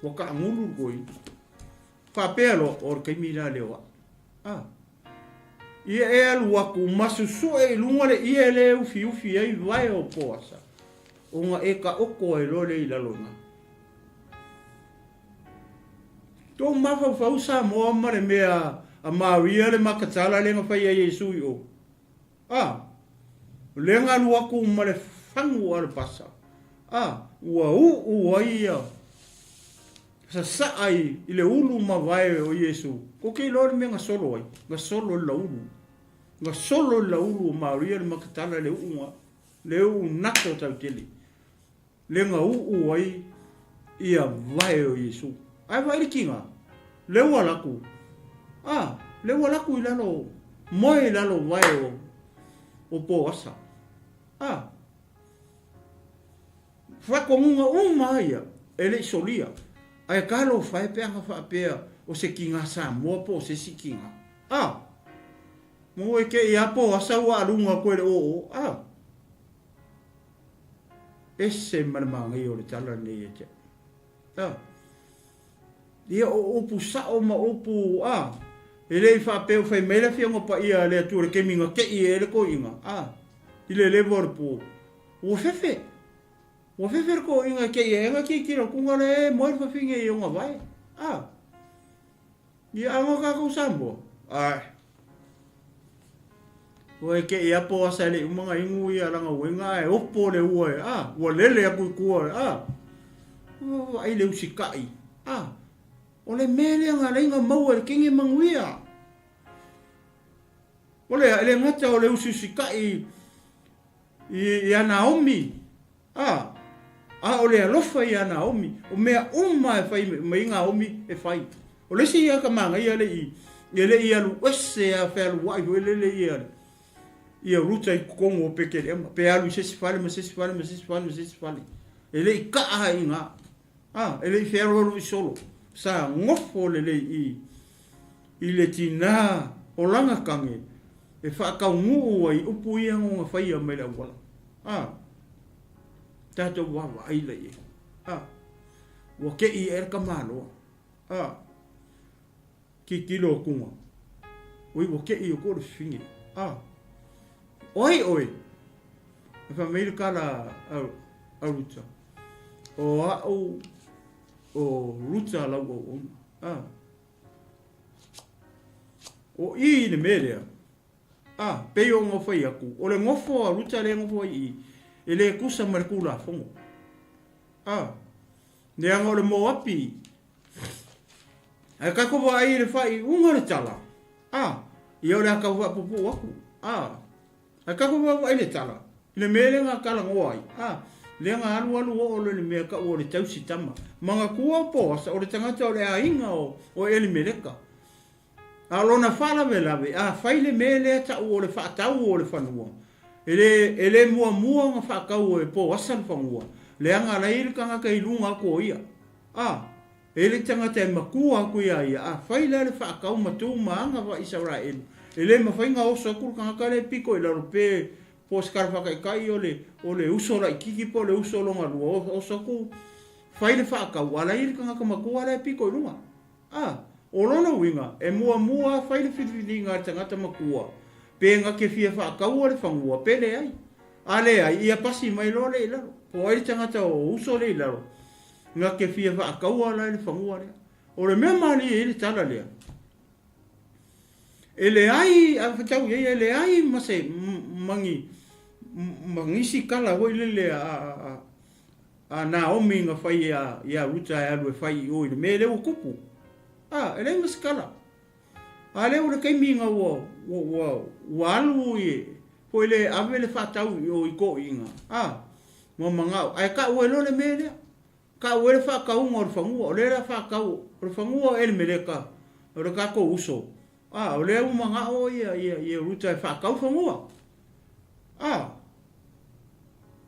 ua taagulu le toeaina. Faapea loa, o le taimi la lea o au. A, ia e alu atu ma susue i luga le ie le ufiufi ai vae o Poasa, ona e taoto ai loa lea i lalo i ina. Tou mafaufau Samoa ma le mea a Maria le Makatala lea na fai ai Iesu i o. A, o lea na alu atu ma le fagu alapasa. A, ua uu ai ia sasaa i, i le ulu mavae o Iesu. Tou te iloa le mea na solo ai? Na solo i le laulu. Na solo i le laulu o Maria le Makatala le uuga, le uu nato tautele. Le na uu ai ia vae o Iesu. Ae vaai le tiga, le ua alu atu, a, le ua alu atu i lalo, moe i lalo vae o, o Poasa. A, faatonuga uma lava ia, e le i solia. Ae talofa e pe ana faapea o se tiga Samoa po o se isi tiga. A, mo e te i a Poasa ua aluga atu e le oo, a. Ese ma le manaia o le tala lenei ia te au. A. Ia o upu sao ma upu, a, e le i faapea ua fai mai le Afioga Paia a le Atua i le taimi na te'i ai le toeaina, a, i le leva o le po, ua fefe. Ua fefe le toeaina e te'i ai, ana tilotilo atu na lea e moe le fafine i ona vae. A. Ia ago tatou Samoa. Ae. Ua e kei a Poasa e le i uma na inu ia lana uiga ae opo le ua e, a, ua lele atu i tua e, a. Ua vaai le usikai, a. O le mea lea na alai na maua e le kenge manuia. O le a, e le gata o le usiusikai i, ia Naomi, A, a o le alofa iā Naomi, o mea uma e fai mai Naomi e fai. O le isi ia ka manaia le i, e le i alu ese a fealuai foi lele ia, ia Ruta i totonu o Petelehema, pe alu i se isi fale ma se isi fale ma se isi fale ma se isi fale. E le i kaa i ina. A, e le i fealualuai solo. Sa nofo lelei i, i le tinā o lana kage e faataunuu ai upu ia na ona faia mai le auala. A, tatou vaavaai la i ai. A, ua te'i ae le tamaloa. A, tilotilo atuga. Oi, ua te'i atu o le fafine. A, o ai oe? E fai mai le tala a, a Ruta, o au o Ruta lau auauna. A, o i i le mea lea, A, pei ona fai atu, o le nofo a Ruta lea e nofo ai i i, e le tusa ma le Tulafono. A, leaga o le Moapi. Ae tatou vaai i le faaiuga o le tala, a, ia o le a tau faapuupuu atu. A, ae tatou vaavaai i le tala, i le mea lea na talanoa ai, a, lea na alualu oo loa i le mea taua o le tausi tama. Manatua o Poasa, o le tagata o le aiga o, o Elimeleka. A o lona faalavelave, a fai le mea lea tau o le faatau o le fanua, e le, e le muamua ona faatau e Poasa le fanua, leaga la e i ai le tagata i luga atu o ia. A, e le tagata e matua aku iā ia, afai la le faakau ma tu ma aga faa-Isaraelu, e le mafai ona oso atu le tagata lea e pito i lalo pe po o se tala faataitai o le o le uso laititi po o le uso lona lua, oso atu fai le faakau, a la e i ai le tagata matua la e pito i luga. A, o lona uiga, e muamua lava fai le filifiliga a le tagata matua pe na te fia faataua le fanua pe leai. A leai, ia pasi mai loa lea i lalo. Po o ai le tagata o uso lea i lalo na te fia faataua la i le fanua lea. O le mea malie ai le tala lea, e leai, a faitau i ai, e leai ma se, ma ni, ma nisi tala foi lele a, a, a Naomi na fai ia Ruta e alu e fai i o i le mea lea ua tupu. A, e leai ma se tala. A lea ua le taimi ina ua, ua, ua, ua alu i, foi le ave le faatau i o i toeaiina. A, ua manao, ae tau ai loa le mea lea. Tau ai le faatauga o le fanua, o lea la faatau, o le fanua o Elimeleka, o le tatou uso. A, o lea ua manao ia, ia, ia Ruta e faatau fanua. A,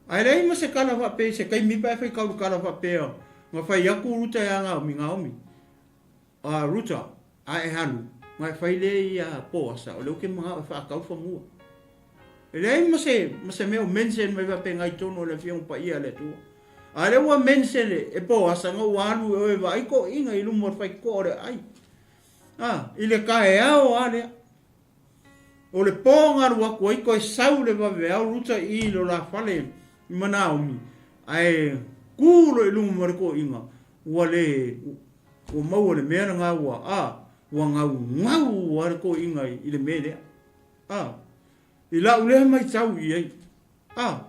ae leai ma se tala faapea i se taimi pe a e faitau i le tala faapea na fai atu Ruta ia Naomi, Naomi, a Ruta, a e alu, na e fai lea ia Poasa, o lea ou te manao e faatau fanua. E leai ma se, ma se mea o mention mai faapena i totonu o le Afioga Paia a le Atua. A lea ua mention e Poasa na ua alu e oe e vaai toeaiina i luma o le faitotoa o le aai. A, i le taeao lava lea. O le po na alu atu ai toe sau le vaveao Ruta i lo la fale ma Naomi, ae tu loa i luma ma le toeaina, ua le, ua maua le mea lena ua, a, ua gaugau lava le toeaina i le mea lea. A, i lau lea matau i ai, a,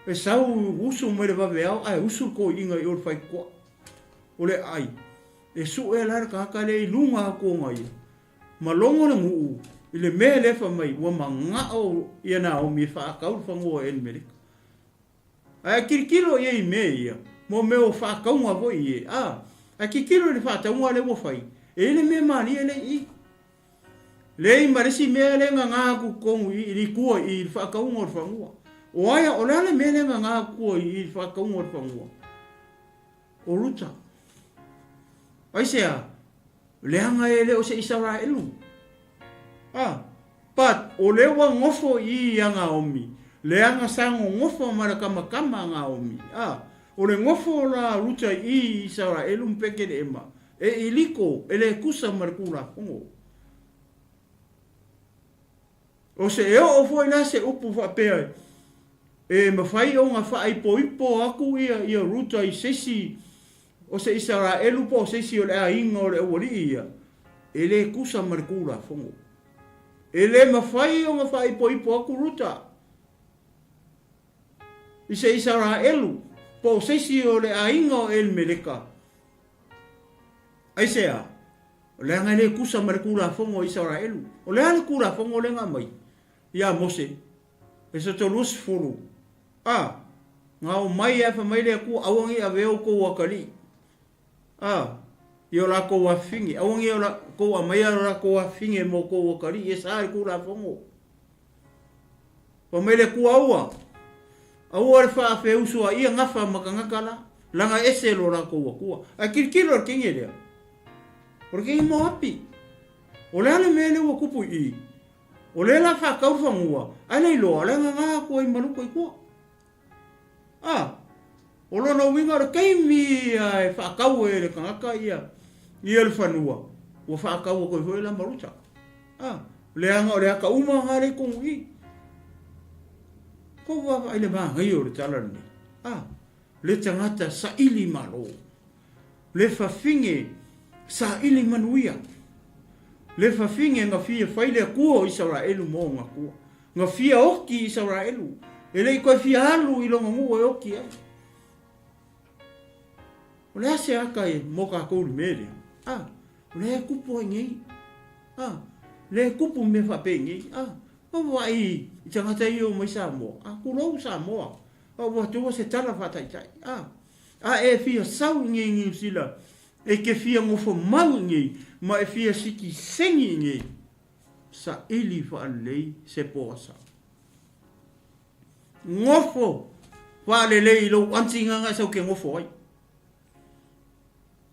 e sau usu mai le vaveao ae usu le toeaina i o le faitotoa o le aai, e sue la le tagata lea i luga atu ona ia, Ma logo le nuu i le mea lea fai mai ua manao ia Naomi e faatau le fanua o Elimeleka. Ae a tilotilo i ai i mea ia, mo mea o faatauga foi ie, a, a tilotilo i le faatauga lea ua fai, e i ai le mea malie lea i i. Leai ma le isi mea lea e gaga atu i totonu i i, i tua i i le faatauga o le fanua. O aia, o le a le mea lea e gaga atu tua i i le faatauga o le fanua? O Ruta. Aisea? Leaga e le o se Isaraelu. A, but o lea ua nofo i i ia Naomi, leaga sa nonofo ma le kamakama a Naomi. A, o le nofo la a Ruta i i i Isaraelu ma Peteleema, e iliko, e le tusa ma le Tulafono. O se e oo foi la se upu faapea e mafai ona faaipoipo atu ia ia Ruta i se isi o se Isaraelu po o se isi o le aiga o le aualii ia, e le tusa ma le Tulafono. E le mafai ona faaipoipo atu Ruta i se Isaraelu po o se isi o le aiga o Elimeleka. Aisea? Leaga e le tusa ma le Tulafono a Isaraelu. O le a le Tulafono lea na aumai ia Mose? Esoto 20. A, na omai ae fai mai le Atua, Aua ne i avea outou atalii, a, i o latou afafine, aua ne i outou aumaia o latou afafine ma outou atalii, e sa i le Tulafono. Fai mai le Atua, Aua, aua le faafeusuaia gafa ma tagata la, laga ese lo latou Atua. Ae tilotilo i le teine lea, o le teine Moapi. O le a le mea lea ua tupu i i? O lea la faatau le fanua, ae le iloa, le agaga atu ai ma luka i tua. A, o lona uiga o le taimi ia e faatau ai e le tagata ia, ia le fanua, ua faatau atu ai foi la ma Ruta. A, leaga o le ata uma lena lea i totonu i i. Kou vaavaai i le manaia o le tala lenei. A, le tagata saili malo. Le fafine saili manuia. Le fafine na fia fai le Atua o Isaraelu mo ona Atua. Na fia oti Isaraelu, e le i toe fia alu i lona nuu e oti ai. O le a se ata e mo tatou i le mea lea? A, o lea e tupu ai nei. A, lea e tupu mea faapenei. A, vaavaai i tagata ia e omai Samoa. A, tulou Samoa. A ua atu se tala faataitai. A, A e fia sau i nei Niu Sila, e te fia nofo mau i nei, ma e fia sitiseni i nei, saili faalelei se poasa. Nofo faalelei i lou anti gaga e sau ke nofo ai.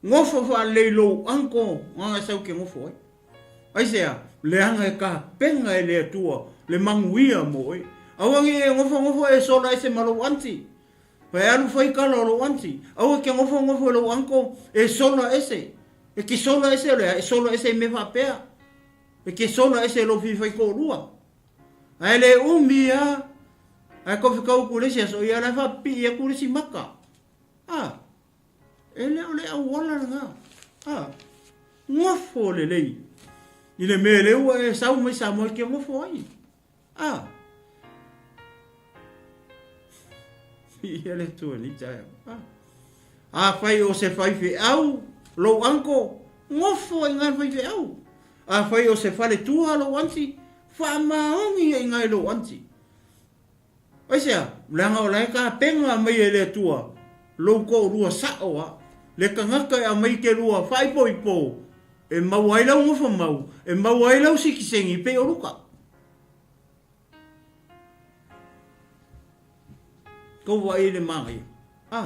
Gofo faalelei lou uncle gaga e sau ke gofo ai. Aisea? Leaga e tapena e le Atua le manuia mo oe. Aua ne i e nofonofo e sola ese ma lou aunty. Pa e alu fai tala o lou aunty. Aua e te nofonofo i lou uncle e sola ese. E te sola ese o le a? E sola ese i mea faapea. E te sola ese i lou fia faitoalua. Ae le umi a, ae tou fetau atu i le isi aso, ia o la e faapipii atu le isi maka. A, e le o le auala lena. A, nofo lelei i le mea lea ua e sau mai Samoa e te nofo ai. A, ia le Atua i lenei taeao. A, afai o se faifeau lou uncle, nofo ai i ina le faifeau. Afai o se faletua lou aunty, faamaoni ai i ina i lou aunty. Aisea? Leaga o la e tapena mai e le Atua lou toalua sao a le tagata e aumai te lua faaipoipo e maua ai lau nofomau, e maua ai lau sitiseni pei o Luka. Tou vaai i le manaia. A,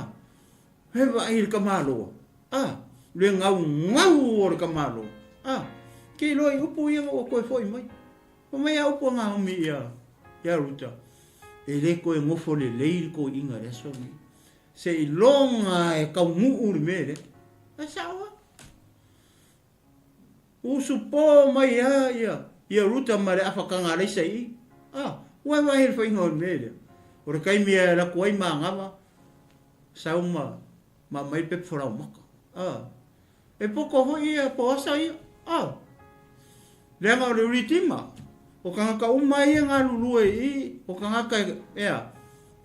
he vaai i le tamaloa. A, le gaugau o le tamaloa. A, ke iloa i upu ia na ua toe foi mai. Fai mai a upu a Naomi ia ia Ruta, e le toe nofo lelei le toeaina i le aso lenei. Seiloga e taunuu le mea lea. Ae sao lava. Usupo mai lava ia ia Ruta ma le afa tagalaisa i i. A, ua e vaai i le faiga o le mea lea. O le taimi e alu atu ai manava, sau ma ma aumai le pepa falaomata. A, E poto foi ia Poasa ia. A! Leaga o le Redeemer. O tagata uma ia e galulue i i, o tagata e, ea,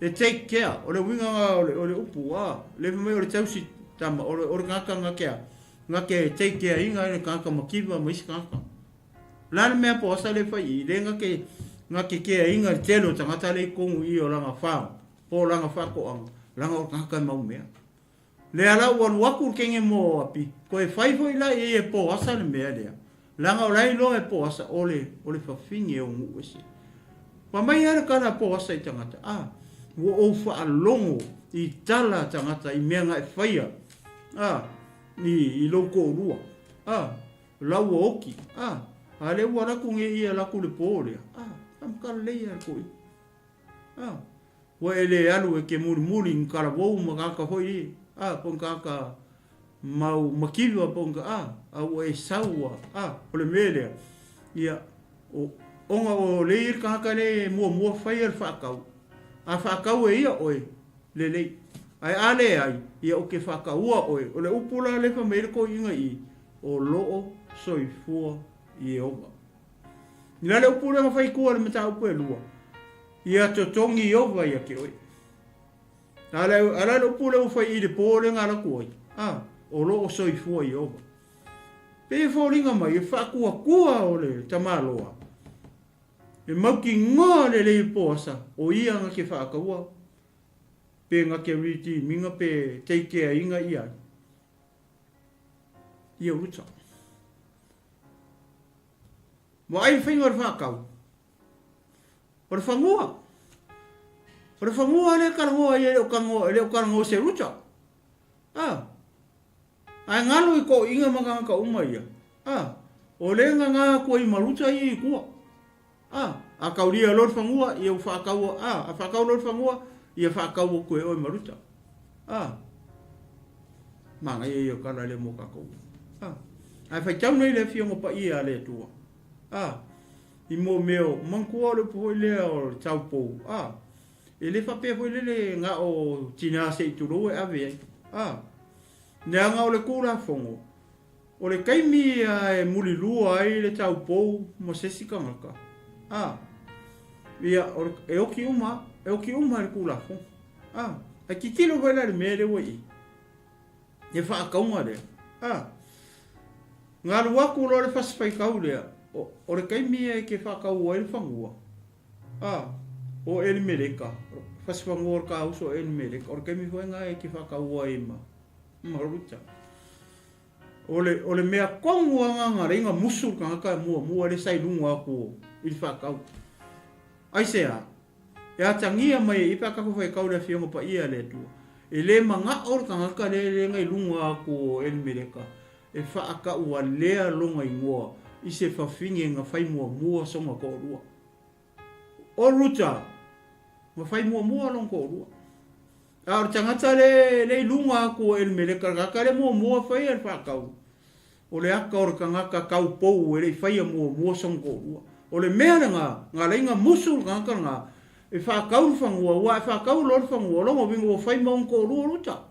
e take care. O le uiga na o le, o le upu, a, le fai mai o le tausi tama, o le, o le tagata na ke a, na ke take care ina e le tagata makiva ma isi tagata. O le a le mea Poasa le fai i i, le na ke, na ke care ina le tele o tagata le i totonu i i o lana farm, po o lana faatoaga, leaga o le tagata e mau mea. Lea la ua alu atu le kenge mo Api, toe fai foi la i ai e Poasa le mea lea, leaga o la e iloa e Poasa o le, o le fafine o nuu ese. Fai mai lava le tala a Poasa i tagata, A, ua ou faalogo i tala a tagata i mea na e faia, a, i, i lou toalua, a, la ua oki, a, a lea ua alu atu nei ia alu atu i le po lea, a, faamatala lelei lava le toeaina. A, ua e le alu e ke mulimuli ni talavou ma tagata foi ia, a, po o ni tagata mau makiva po o ni, a, a ua e sau a, a, o le mea lea, ia, o, ona o lea e i ai le tagata lea e muamua faia le faatau, a faatau e ia oe, lelei, ae a leai, ia ou te faataua oe. O le upu la lea e fai mai ai le toeaina i i, o lo o soifua Ieova. I le upu lea na fai i tua i le mataupu e lua, ia totogi Ieova ia te oe. A le, a le upu lea ua fai i le po lea na alu atu ai, a, o lo o soifua Ieova. Pei e foliga mai, e faatuatua o le tamaloa, e mautinoa lelei e Poasa, o ia na te faataua, pe na te redeem-ina, pe take care-ina ia ai. Ia Ruta. Vaai le faiga o le faatau. O le fanua. O le fanua lea e talanoa ai e le o talanoa, e le o talanoa i se ruta. A. Ae galo i toeaiina ma tagata uma ia. A. O lea e nana atu ai ma ruta ia i tua. A. A taulia loa le fanua, ia ua faatau, a, a faatau loa le fanua, ia faatau atu e oe ma ruta. A. Manaia ia o tala lea mo tatou. A. Ae faitau nei le Afioga Paia a le Atua. A. I mo mea o, manatua o le upu foi lea o le taupou. A. E le faapea foi lele na o tina se i tulou e ave ai. A. Leaga o le Tulafono, o le taimi ia e mulilua ai le taupou ma se isi tagata. A. Ia, o le, e oki uma, e oki uma e le Tulafono. A. Ae tilotilo foi la i le mea lea ua i i. Le faatauga lea. A. Na alu atu loa le fasi faitau lea, o, o le taimi ia e te faatau ai le fanua, a, o Elimeleka, fasi fanua o le ta uso o Elimeleka, o le taimi foi lena e te faatau ai ma, ma Ruta. O le, o le mea tonu lava lena na ala ai ona musu le tagata muamua lea sa i luga atu o, i le faatau. Aisea? E atagia mai ai pe a tatou faitau i le Afioga Paia a le Atua. E le manao le tagata lea lea na i luga atu o Elimeleka e faataualea lona igoa i se fafine na fai muamua sona toalua. O Ruta, na fai muamua lona toalua. A o le tagata lea lea i luga atu o Elimeleka, le tagata lea muamua faia le faatau, o le ata o le tagata taupou e le i faia muamua sona toalua. O le mea lena, na ala ai ona musu le tagata lena e faatau le fanua, aua e faatau loa le fanua, o lona uiga ua fai ma ona toalua o Ruta.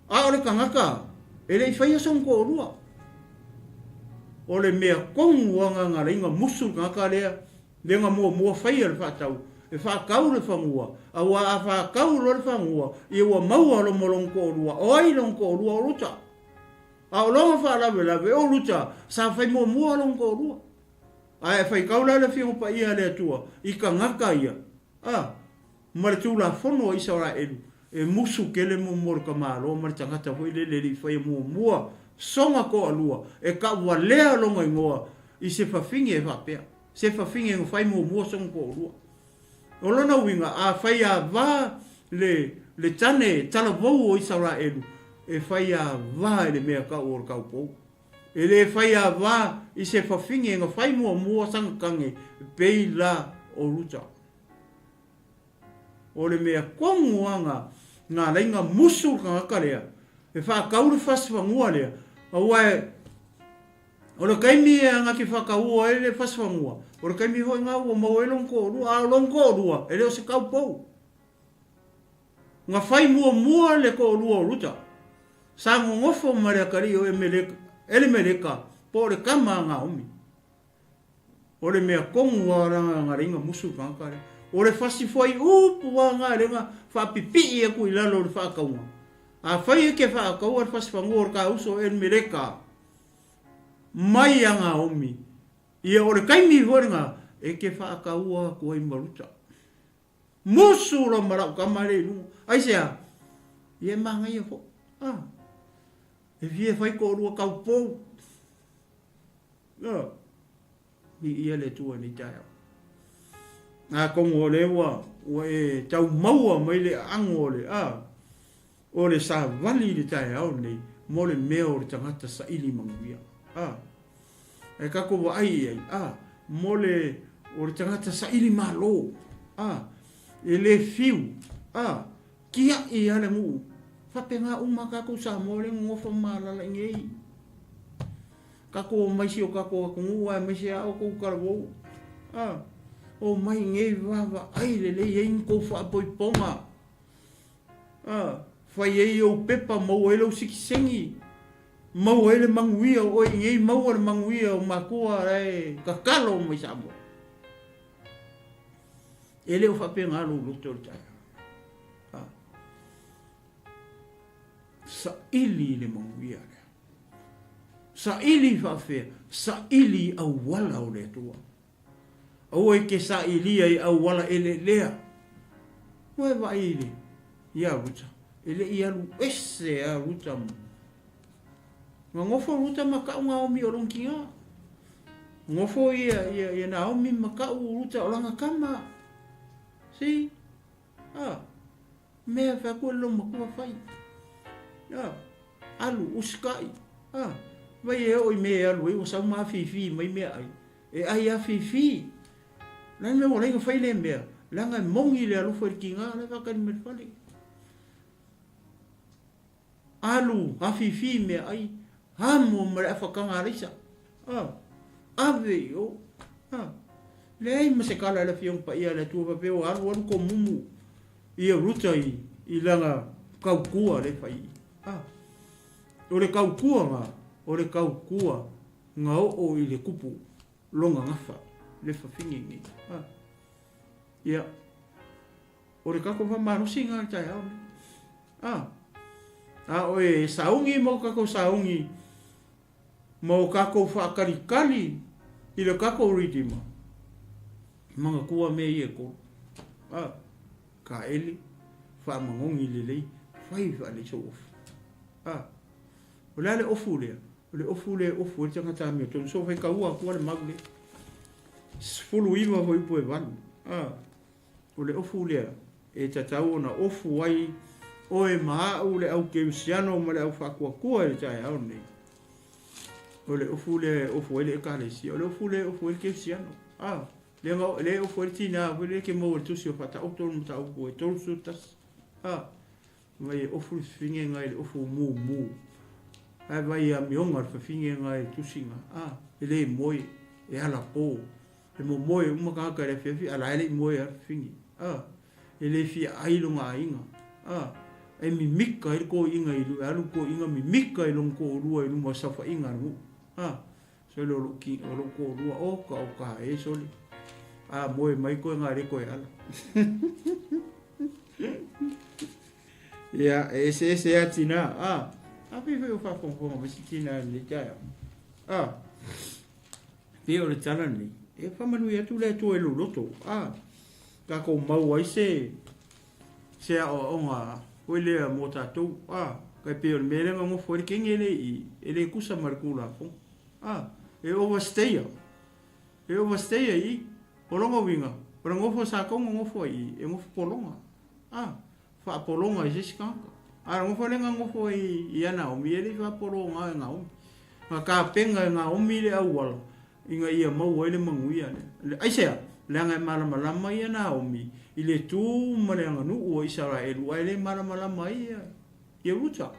A o le tagata e le i faia sona toalua. O le mea tonu lava lena na ala ai ona musu le tagata lea, lea na muamua faia le faatau, e faatau le fanua, aua a faatau loa le fanua, ia ua maua loa ma lona toalua. O ai lona toalua? O Ruta. A o lona faalavelave, o Ruta, sa fai muamua lona toalua. Ae faitau la le Afioga Paia a le Atua i tagata ia, a, ma le Tulafono a Isaraelu, e musu tele mo mo le tamaloa ma le tagata foi lele e le i faia muamua sona toalua, e tauvalea lona igoa i se fafine e faapea, se fafine na fai muamua sona toalua. O lona uiga, a faiava le, le tane talavou o Isaraelu, e faiava i le mea tau o le taupou. E le faiava i se fafine na fai muamua sana tane pei la o Ruta. O le mea tonu lava na, na ala ai na musu le tagata lea e faatau le fasi fanua lea, aua e, o le taimi e na te faataua ai le fasi fanua, o le taimi foi na ua maua ai lona toalua, a o lona toalua e le o se taupou. Na fai muamua le toalua o Ruta, sa nonofo ma le atalii o Elimeleka, po o le tama a Naomi. O le mea tonu lava la na leai na musu le tagata lea. O le fasi fuaiupu lava na lea na faapipii atu i lalo o le faatauga. Afai e te faataua le fasi fanua o le ta uso Elimeleka mai ia Naomi, ia o le taimi foi lena e te faataua atu ai ma Ruta. Musu loa ma lau tama lea i luga. Aisea? Ia e manaia foi. Ah. E fia fai toalua taupou. Ah. Viia le Atua i lenei taeao. Atonu o lea ua, ua e tau maua mai le aano o le, ah, o le savali i le taeao lenei mo le mea o le tagata saili manuia. Ah. E tatou vaai i ai, ah, mo le, o le tagata saili malo, ah, e le fiu, ah, tiaʻi lava le nuu. Faapena uma tatou Samoa lea e nonofo ma alala i nei. Tatou omai si o tatou atunuu aemaise a outou talavou. Ah, omai i nei vaavaai lelei ai ni tou faapoipoga. Ah, fai ai ou pepa maua ai lou sikiseni, maua ai le manuia o oe i nei, maua le manuia o matua la e tatalo mai Samoa. E le o faapena lou loto i le taeao. Ah. Saili i le manuia lea. Saili faafefea? Saili i auala o le Atua. Aua e te sailia i auala eleelea. Ua e vaai i le, ia Ruta, e le i alu ese a Ruta ma. Nonofo Ruta ma kau Naomi o lona tina. Nofo ia, ia, ia Naomi ma kau Ruta o lana tama. See? Ah. Mea fai atu e lou matua fai. Ah. Alu, usikai. Ah. Vai e oo i mea e alu ai, ua sau ma afifi mai meaai. E ai afifi. Le a le mea ua laina fai lea mea, leaga e moni le alofa i le tiga la e faatali mai le fale. Alu afifi meaai, amo ma le afataga alaisa. Ah. Ave i o. Ah. Leai ma se kala i le Afioga Paia a le Atua faapea ua alu alu komumu ia Ruta i, i lana kaukua le fai. Ah. O le kaukua nga, o le kaukua nga oo i le kupu lona gafa le fafine nei. Ah. Ia. O le tatou faamalosi nga i le taeao nei. Ah. A oe e sauni ma o tatou sauni ma o tatou faatalitali i le tatou Redeemer, manatua mea ia e tolu. A, taele, faamanogi lelei, fai faalelei sou ofu. A, o le a le ofu lea? O le ofu lea e ofu ai le tagata amiotonu. So faitaua atu le mau lea. 19 fuaiupu e 8. A, o le ofu lea e tatau ona ofu ai Oe ma a'u le au kerisiano ma le au faatuatua i le taeao lenei. O le ofu lea e ofu ai le Ekalesia, o le ofu lea e ofu ai le kerisiano. A, lea e ofu ai le tina foi lea e te maua i le tusi o Faataoto le mataupu e 31. A, mai e ofu le fafine na i le ofu mumu. Ae vai amioga le fafine na i le tusi na. A, e le moe, e alapo. E momoe uma tagata i le afiafi, a la e le i moe lava le fafine. A, e le fia ai lona aiga. A, e mimika ai le toeaina i e alu le toeaina mimika i lona toalua i luma o le saofaiga a le nuu. A, sole o lou ki, o lou toalua, oka oka e sole. A moe mai koe na e le toe ala. Ia, e eseese lava tina. A, a pei foi o faafogafoga mai se tina i lenei taeao. A, pei o le tala lenei, e faamanuia atu le Atua i lou loto. A, tatou mau ai se se aoaoga foi lea mo tatou. A, tai pei o le mea lea na nofo ai le kenge lea i i, e le tusa ma le Tulafono. A, e overstay a. E overstay ai i i. O lona uiga, o le nofo a Satou na nofo ai i i, e nofo pologa. A, faapologa i se isi tagata. A o le nofo lea na nofo ai ia Naomi, e le i faapologa e Naomi. Na tapena e Naomi le auala ina ia maua ai le manuia lea. Aisea? Leaga e malamalama ia Naomi i le tu ma le aganuu a Isaraelu, ae le malamalama ai ia Ruta.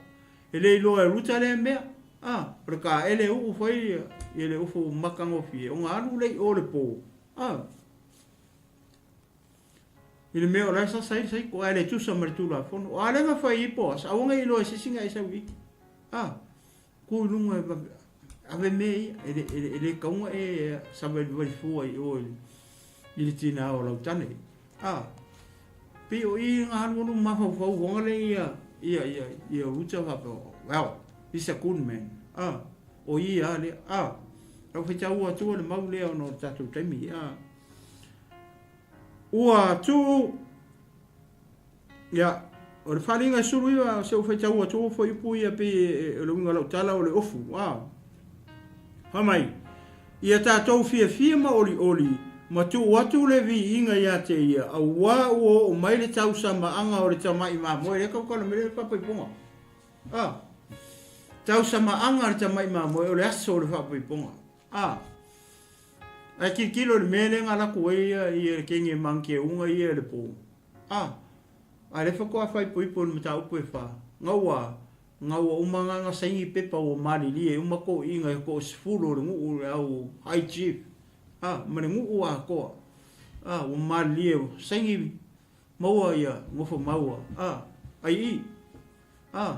E le iloa e Ruta lea mea. A, o le kaele uu fai ia le ufu matagofie, ona alu lea i o i le po. A. I le mea o la e sasa ai le saiko, ae le tusa ma le Tulafono. O a lea na fai ai Boasa, aua ne i iloa e se isi na e sau i i. A, tu i luga e vave, ave mea ia, e le, e le, e le tatau ona e savalivali fua i o i le tina o lau tane. A, pei o i na alualu mafaufau hoga le ia, ia, ia, ia Ruta faapea, well, he's a good man. A, o ia a lea. A, lau faitaua atua le mau lea ona o le tatou taimi. A, Ua tuu, ia, o le faaaliga e 19, se ua faitau atu foi upu ia pei o le uiga o lau tala o le ofu, a. Fai mai, ia tatou fiafia ma olioli, ma tuu atu le viiga ia te ia, auā ua oo mai le tausamaaga o le tamai mamoe, lea tautala mai lea le faapaipoga. A. Tausamaaga o le tamai mamoe, o le aso o le faapaipoga. A. Ae tilotilo i le mea lea na alu atu ai ia le kenge manukeuga ia i le po. A, a lea faatoa faaipoipo i le mataupu e fa. Na ua, na ua uma na na saini pepa ua malilie uma toeaiina e toasefulu o le nuu le au high chief. A, ma le nuu atoa. A, ua malilie ua saini maua ia nofo maua. A, ai i. A,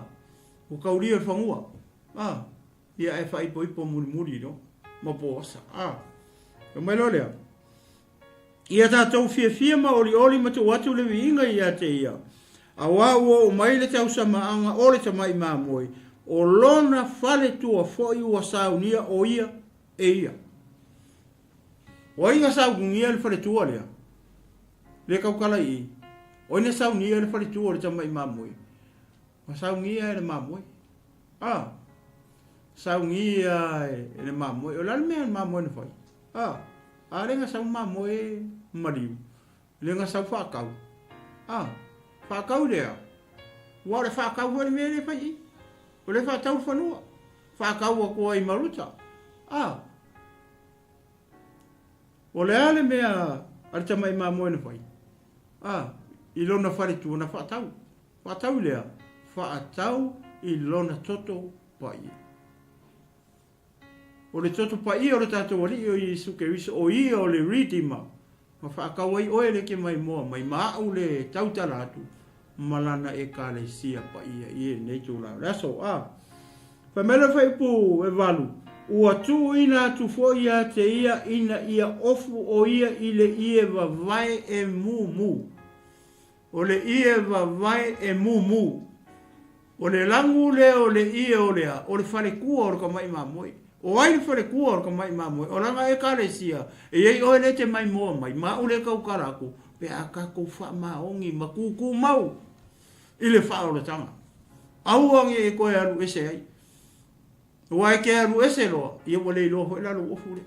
ua taulia le fanua. A. Ia ae faaipoipo mulimuli loa ma Boasa. A. Fai mai loa lea, Ia tatou fiafia ma olioli ma tuu atu le viiga ia te ia, auā ua oo mai le tausamaaga o le tamai mamoe, o lona faletua foi ua saunia o ia e ia. O ai na saunia le faletua lea? Le tautala i i. O ai na saunia le faletua o le tamai mamoe? Ua saunia e le mamoe. A. Saunia e le mamoe. O le a le mea a le mamoe na fai? A. A le na sau mamoe maliu. Le na sau faatau. A. Faatau lea. Ua o le faatau foi le mea lea e fai i. O le faatau le fanua. Faatau atu ai ma Ruta. A. O le a le mea a le tamai mamoe na fai? A. I lona faletua na faatau. Faatau i lea, faatau i lona toto paia. O le toto paia o le tatou Alii o Iesu Keriso, o Ia o le Redeemer, na faatau ai oe le te maimoa mai ma a'u le tautala atu ma Lana Ekalesia paia i lenei itula o le aso. A. Fai mai le fuaiupu e valu, Ua tuuina atu foi ia te ia ina ia ofu o ia i le ie vavae e mumu. O le ie vavae e mumu. O le lagu lea o le ie o le a? O le faletua o le tamai mamoe. O ai le faletua o le tamai mamoe? O lana Ekalesia. E i ai oe lea e te maimoa mai, ma au lea e tautala atu, pe a tatou faamaoni ma tutumau i le faaolataga. Aua ne i e toe alu ese ai. Aua e te alu ese loa, ia ua le iloa foi la lou ofu lea.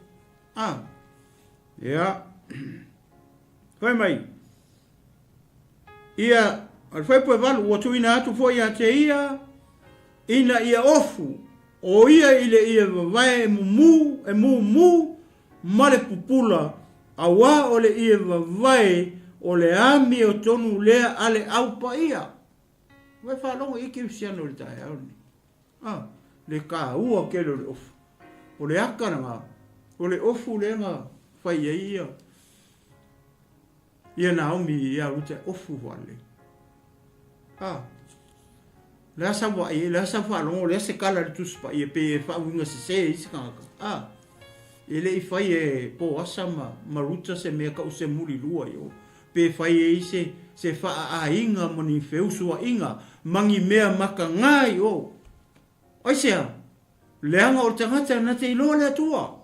A. Ia. Fai mai. Ia A le fuaiupu e 8, ua tuuina atu foi ia te ia ina ia ofu o ia i le ie vavae e mumu, e mumu ma le pupula, auā o le ie vavae o le amiotonu lea a le Au Paia. Ua e faalogo i ai kerisiano i le taeao lenei? A, le taua tele o le ofu. O le ata lena, o le ofu lea na fai ai ia ia Naomi ia Ruta e ofu faalelei. A, le a sau vaai, le a sau faalogo, le a se tala i le Tusi Paia pe e faauiga sese ai se tagata. A, e le i fai e Poasa ma, ma Ruta se mea tau se mulilua i o. Pe fai ai se, se faaaiga ma ni feusuaiga ma ni mea mataga i o. Aisea? Leaga o le tagata na te iloa le Atua.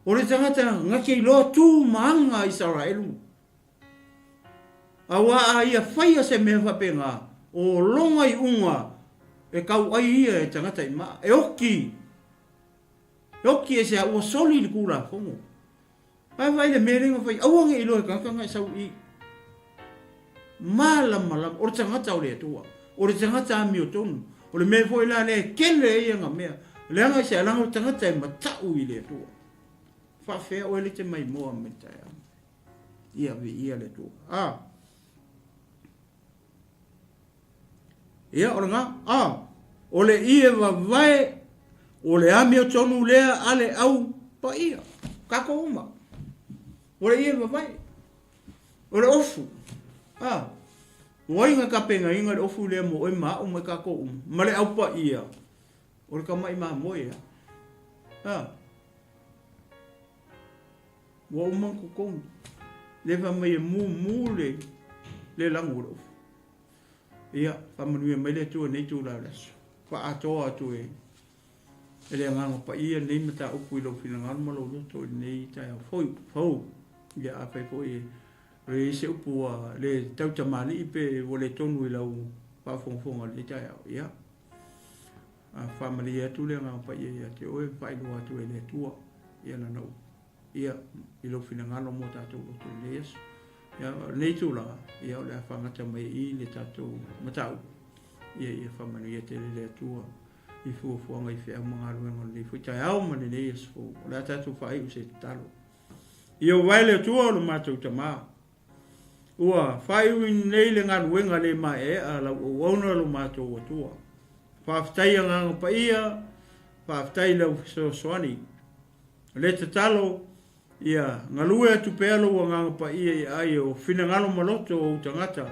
O le tagata na te iloa tu ma aga a Isaraelu. Auā a ia faia se mea faapena, o lona iuga e tau ai ia e tagata i maa, e oti, e oti aisea ua soli le Tulafono. Ae vaai le mea lea na fai, aua ne i iloa e tagata na e sau i i. Malamalama, o le tagata o le Atua, o le tagata amiotonu, o le mea foi la lea e tele ai ana mea, leaga i se alaga o le tagata e matau i le Atua. Faafea oe le te maimoa mai taeao. Ia viia le Atua. Ah. Ia, o lena. A, o le ie vavae, o le amiotonu lea a le au paia. Tatou uma. O le ie vavae. O le ofu. A, o ai na tapenaina le ofu lea mo oe ma au ma i tatou uma? Ma le au paia. O le tama'i mamoe a. A. Ua uma ona totogi. Lea fai mai e mumu le, le lanu o le ofu. Ia, faamanuia mai le Atua i lenei itula o le aso. Faaatoa atu e, e le Agaga Paia lenei mataupu i lou finagalo ma lou loto i lenei taeao fou. fou. Ia, afai foi e i ai se upu ua le tautamalii pe ua le tonu i lau faafogafoga i lenei taeao, ia, a faamalie atu le Agaga Paia ia te oe, faailoa atu e le Atua ia lana upu. Ia, i lou finagalo mo tatou loto i lenei aso. Ia, o lenei itula, ia, o le a faagata mai i i le tatou mataupu. Ia, ia faamanuia tele le Atua i fuafuaga i feau ma galuega o lenei foi taeao ma lenei aso fou. O le a tatou faaiu se tatalo. Ia uae le Atua o lo matou Tama. Ua faaiuina nei le galuega le maeaea a lau auauna lo matou Atua. Faafetai Agaga Paia, faafetai i lau fesoasoani. O le tatalo, ia galue atu pea lou Agaga Paia i aai o finagalo ma loto o ou tagata,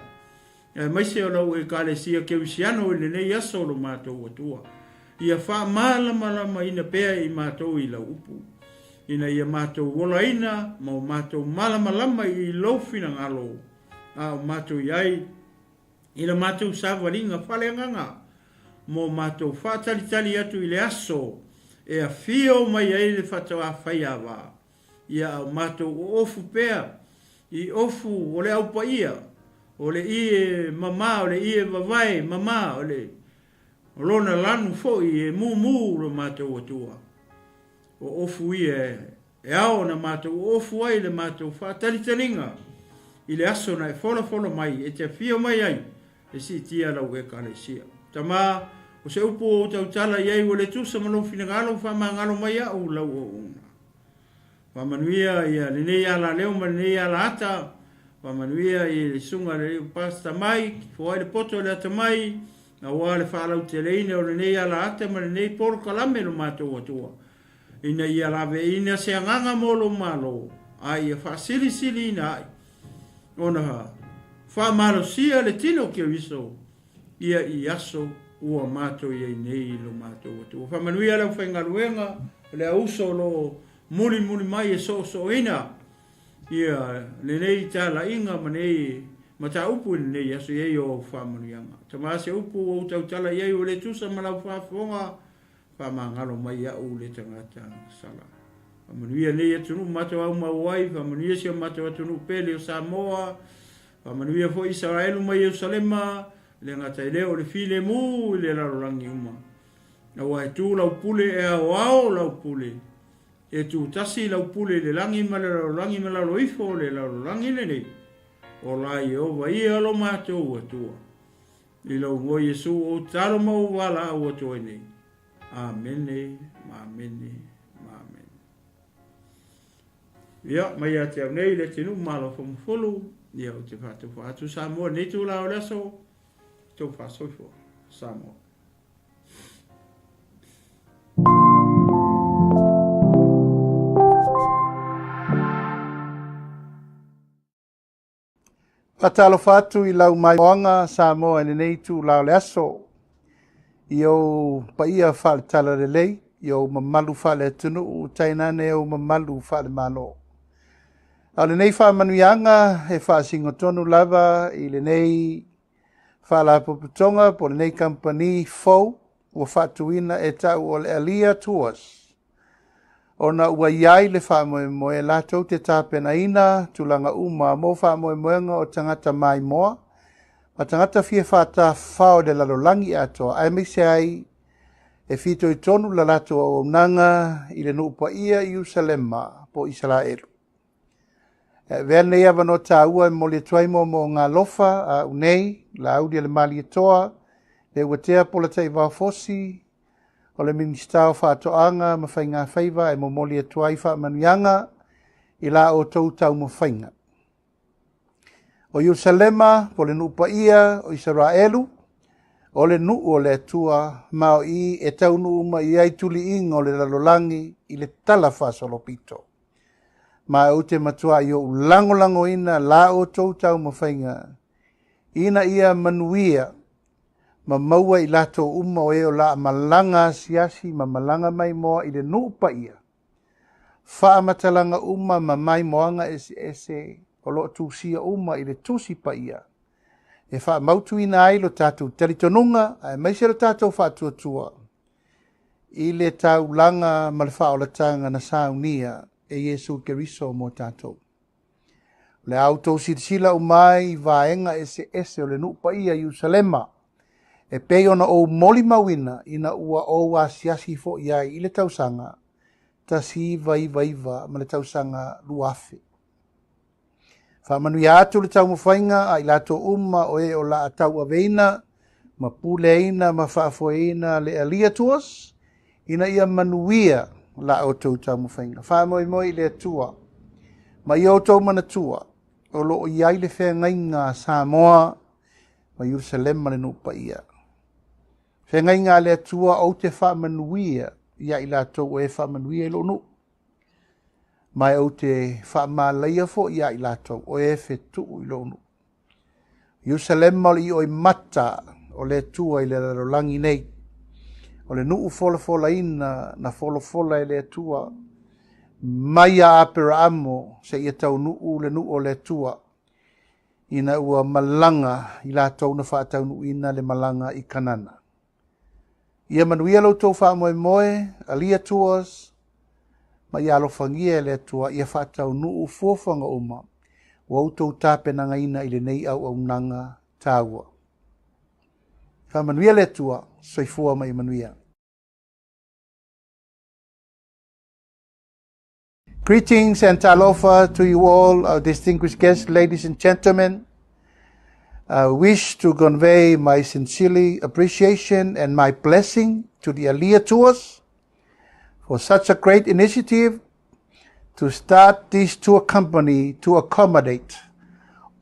aemaise o lau Ekalesia Kerisiano i lenei aso lo matou Atua. Ia faamalamalamaina pea i matou i lau upu, ina ia matou olaina ma o matou malamalama i lou finagalo a o matou i ai i la matou savaliga faaleagaga mo matou faatalitali atu i le aso e afio mai ai le faatoa faiava, ia a o matou oofu pea i ofu o le Au Paia, o le ie mama, o le ie vavae mama, o le lona lanu foi e mumu lo matou Atua. O ofu ia e ao ona matou oofu ai le matou faatalitaliga i le aso na e folafola mai e te afio mai ai e siitia lau Ekalesia. Tama, o se upu ua ou tautala i ai ua le tusa ma lou finagalo faamagalo mai au lau auauna. Faamanuia ia lenei alaleo ma lenei alaata, faamanuia i le susuga i le alii Pastor Mike, foai le poto i le atamai, aua le faalauteleina o lenei alaata ma lenei polokalame lo matou Atua, ina ia laveaiina se agaga mo lou Malo, a ia faasilisiliina ai ona faamalosia le tino o Keriso ia i aso ua matou i ai nei i lo matou Atua. Faamanuia le aufaigaluega, le auso o lo o mulimuli mai e soosooina ia lenei talaiga ma nei mataupu i lenei aso i ai o au faamanuiaga. Tama se upu ua ou tautala i ai ua le tusa ma lau faafofoga, Faamagalo mai au le tagata sala. Faamanuia lenei atunuu matou aumau ai, faamanuia si o matou atunuu pele o Samoa, faamanuia foi Isaraelu ma Ierusalema, le gata i lea o le filemu i le lalolagi uma. Aua e tu lau pule e aoao lau pule, e tutasi lau pule i le lagi ma le lalolagi ma lalo ifo o le lalolagi lenei. Ola Ieova ia lo matou Atua. I lou igoa Iesu ou tatalo ma ou valaau atu ai nei. Amene, ma amene, ma amene. Ia, mai ia te au nei, le te nuu malo whamafulu, ia o te whātau atu Samoa, nei tū la o le aso, tō whāsoifua, Samoa. Faatalofa atu i lau maimoaga Samoa i lenei itula o le aso, i ou paia faale-talalelei, i ou mamalu faale-atunuu, tainane ou mamalu faale-Malo. A o lenei faamanuiaga e faasino tonu lava i lenei faalapotopotoga po o lenei kamupani fou ua faatuina e ta'u o le Alia Tours, ona ua i ai le faamoemoe latou te tapenaina tulaga uma mo faamoemoega o tagata maimoa ma tagata fia faatafafao i le lalolagi atoa, aemaise ai e fitoitonu la latou auaunaga i le nuu paia i Ierusalema po o Isaraelu. E avea lenei avanoa taua e momoli atu ai moomooga alofa a au nei, Laauli a le Malietoa, Leuatea Polataivao Fosi, o le Minisita o Faatoaga ma Faigafaiva e momoli atu ai faamanuiaga i la outou taumafaiga. O Ierusalema po o le nuu paia o Isaraelu, o le nuu o le Atua, ma o i e taunuu uma i ai tuliiga o le lalolagi i le tala faasolopito. Ma ou te matuai ou lagolagoina la outou taumafaiga ina ia manuia ma maua i latou uma o e o la malaga asiasi ma malaga maimoa i le nuu paia, faamatalaga uma ma maimoaga eseese o lo o tusia uma i le Tusi Paia, e faamautuina ai lo tatou talitonuga aemaise lo tatou faatuatua i le taulaga ma le faaolataga na saunia e Iesu Keriso mo tatou. O le a outou silasila uma ai i vaega eseese o le nuu paia i Ierusalema, e pei ona ou molimauina ina ua ou asiasi foi ai i le tausaga 1999 ma le tausaga 2000. Faamanuia atu le taumafaiga a i latou uma o e o la a tauaveina ma puleaina ma faafoeina le Alia Tours, ina ia manuia la outou taumafaiga. Faamoemoe i le Atua ma ia outou manatua o lo o i ai le feagaiga a Samoa ma Ierusalema le nuu paia. Feagaiga a le Atua ou te faamanuia ia i latou o e faamanuia i lou nuu. Ma ou te faamalaia foi ia i latou o e fetuu i lou nuu. Ierusalema o le ioimata o le Atua i le lalolagi nei. O le nuu folafolaina na folafola e le Atua mai ia Aperaamo seia taunuu le nuu o le Atua, ina ua malaga i latou na faataunuuina le malaga i Kanana. Ia manuia lo outou faamoemoe, Alia Tours, ma ia alofagia e le Atua ia faataunuu fuafuaga uma ua outou tapenagaina i lenei auaunaga taua. Faamanuia le Atua, soifua ma ia manuia. Greetings and talofa to you all, our distinguished guests, ladies and gentlemen. I wish to convey my sincere appreciation and my blessing to the Alia Tours for such a great initiative to start this tour company to accommodate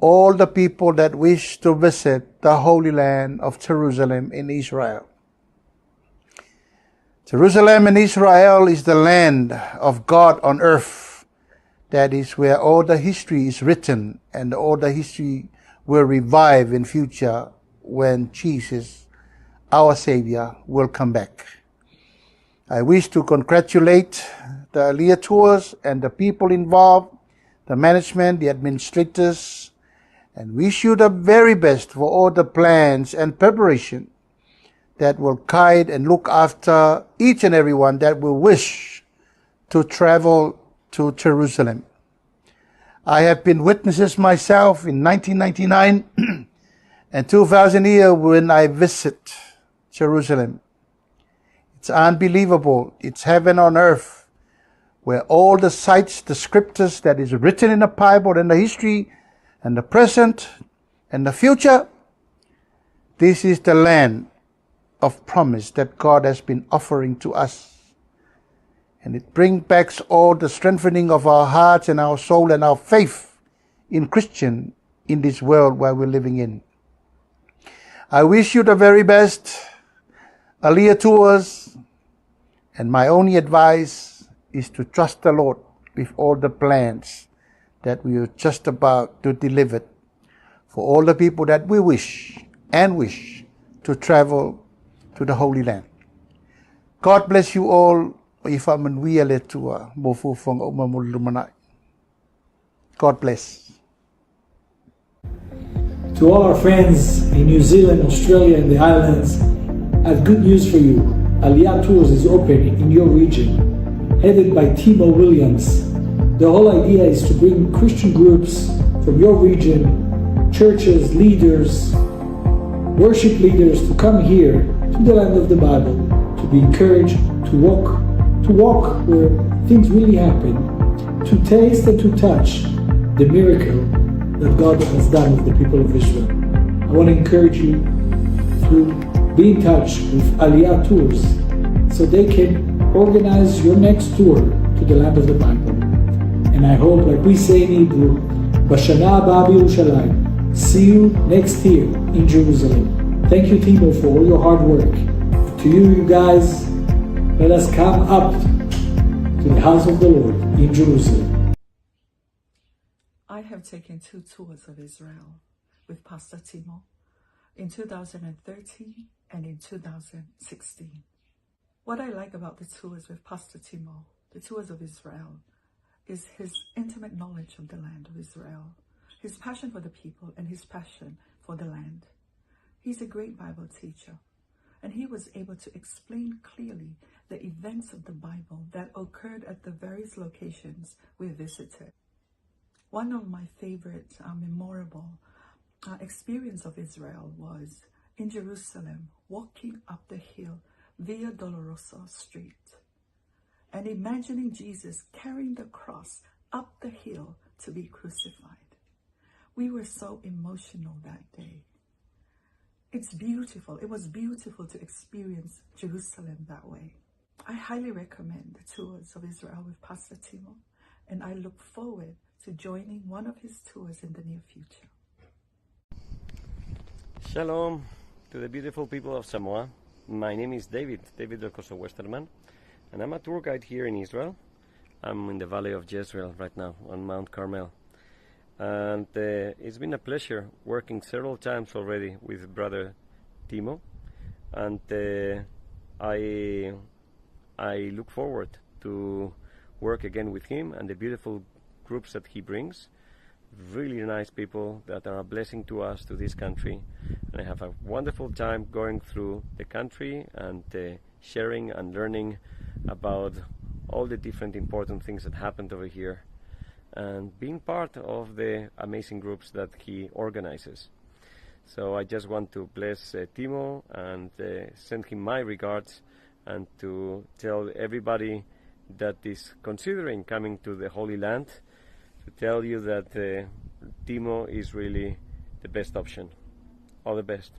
all the people that wish to visit the Holy Land of Jerusalem in Israel. Jerusalem in Israel is the land of God on earth. That is where all the history is written, and all the history will revive in future when Jesus, our Savior, will come back. I wish to congratulate the Alia Tours and the people involved, the management, the administrators, and wish you the very best for all the plans and preparation that will guide and look after each and everyone that will wish to travel to Jerusalem. I have been witnesses myself in 1999 and 2000 year when I visit Jerusalem. It's unbelievable. It's heaven on earth, where all the sites, the scriptures that is written in the Bible and the history and the present and the future. This is the land of promise that God has been offering to us. And it brings back all the strengthening of our hearts and our soul and our faith in Christian in this world where we're living in. I wish you the very best. Aliyah Tours. And my only advice is to trust the Lord with all the plans that we are just about to deliver for all the people that we wish and wish to travel to the Holy Land. God bless you all. Ia faamanuia le Atua mo fuafuaga uma mo le lumanai. God bless. To all our friends in New Zealand, Australia, and the islands, I have good news for you. Aliyah Tours is open in your region, headed by Timo Williams. The whole idea is to bring Christian groups from your region, churches, leaders, worship leaders to come here to the land of the Bible to be encouraged to walk, to walk where things really happen, to taste and to touch the miracle that God has done with the people of Israel. I want to encourage you to be in touch with Aliyah Tours so they can organize your next tour to the land of the Bible. And I hope, like we say in Hebrew, בשנה הבאה בירושלים. See you next year in Jerusalem. Thank you, Timo, for all your hard work. To you, you guys, let us come up to the house of the Lord in Jerusalem. I have taken two tours of Israel with Pastor Timo in 2013 and in 2016. What I like about the tours with Pastor Timo, the tours of Israel, is his intimate knowledge of the land of Israel, his passion for the people and his passion for the land. He's a great Bible teacher, and he was able to explain clearly the events of the Bible that occurred at the various locations we visited. One of my favorite memorable experience of Israel was in Jerusalem, walking up the hill Via Dolorosa Street and imagining Jesus carrying the cross up the hill to be crucified. We were so emotional that day. It's beautiful. It was beautiful to experience Jerusalem that way. I highly recommend the tours of Israel with Pastor Timo, and I look forward to joining one of his tours in the near future. Shalom to the beautiful people of Samoa. My name is David, David Delcorso Westerman, and I'm a tour guide here in Israel. I'm in the Valley of Jezreel right now on Mount Carmel. And it's been a pleasure working several times already with Brother Timo. And I look forward to work again with him and the beautiful groups that he brings. Really nice people that are a blessing to us, to this country. And I have a wonderful time going through the country and sharing and learning about all the different important things that happened over here and being part of the amazing groups that he organizes. So I just want to bless Timo and send him my regards and to tell everybody that is considering coming to the Holy Land, to tell you that Timo is really the best option. All the best.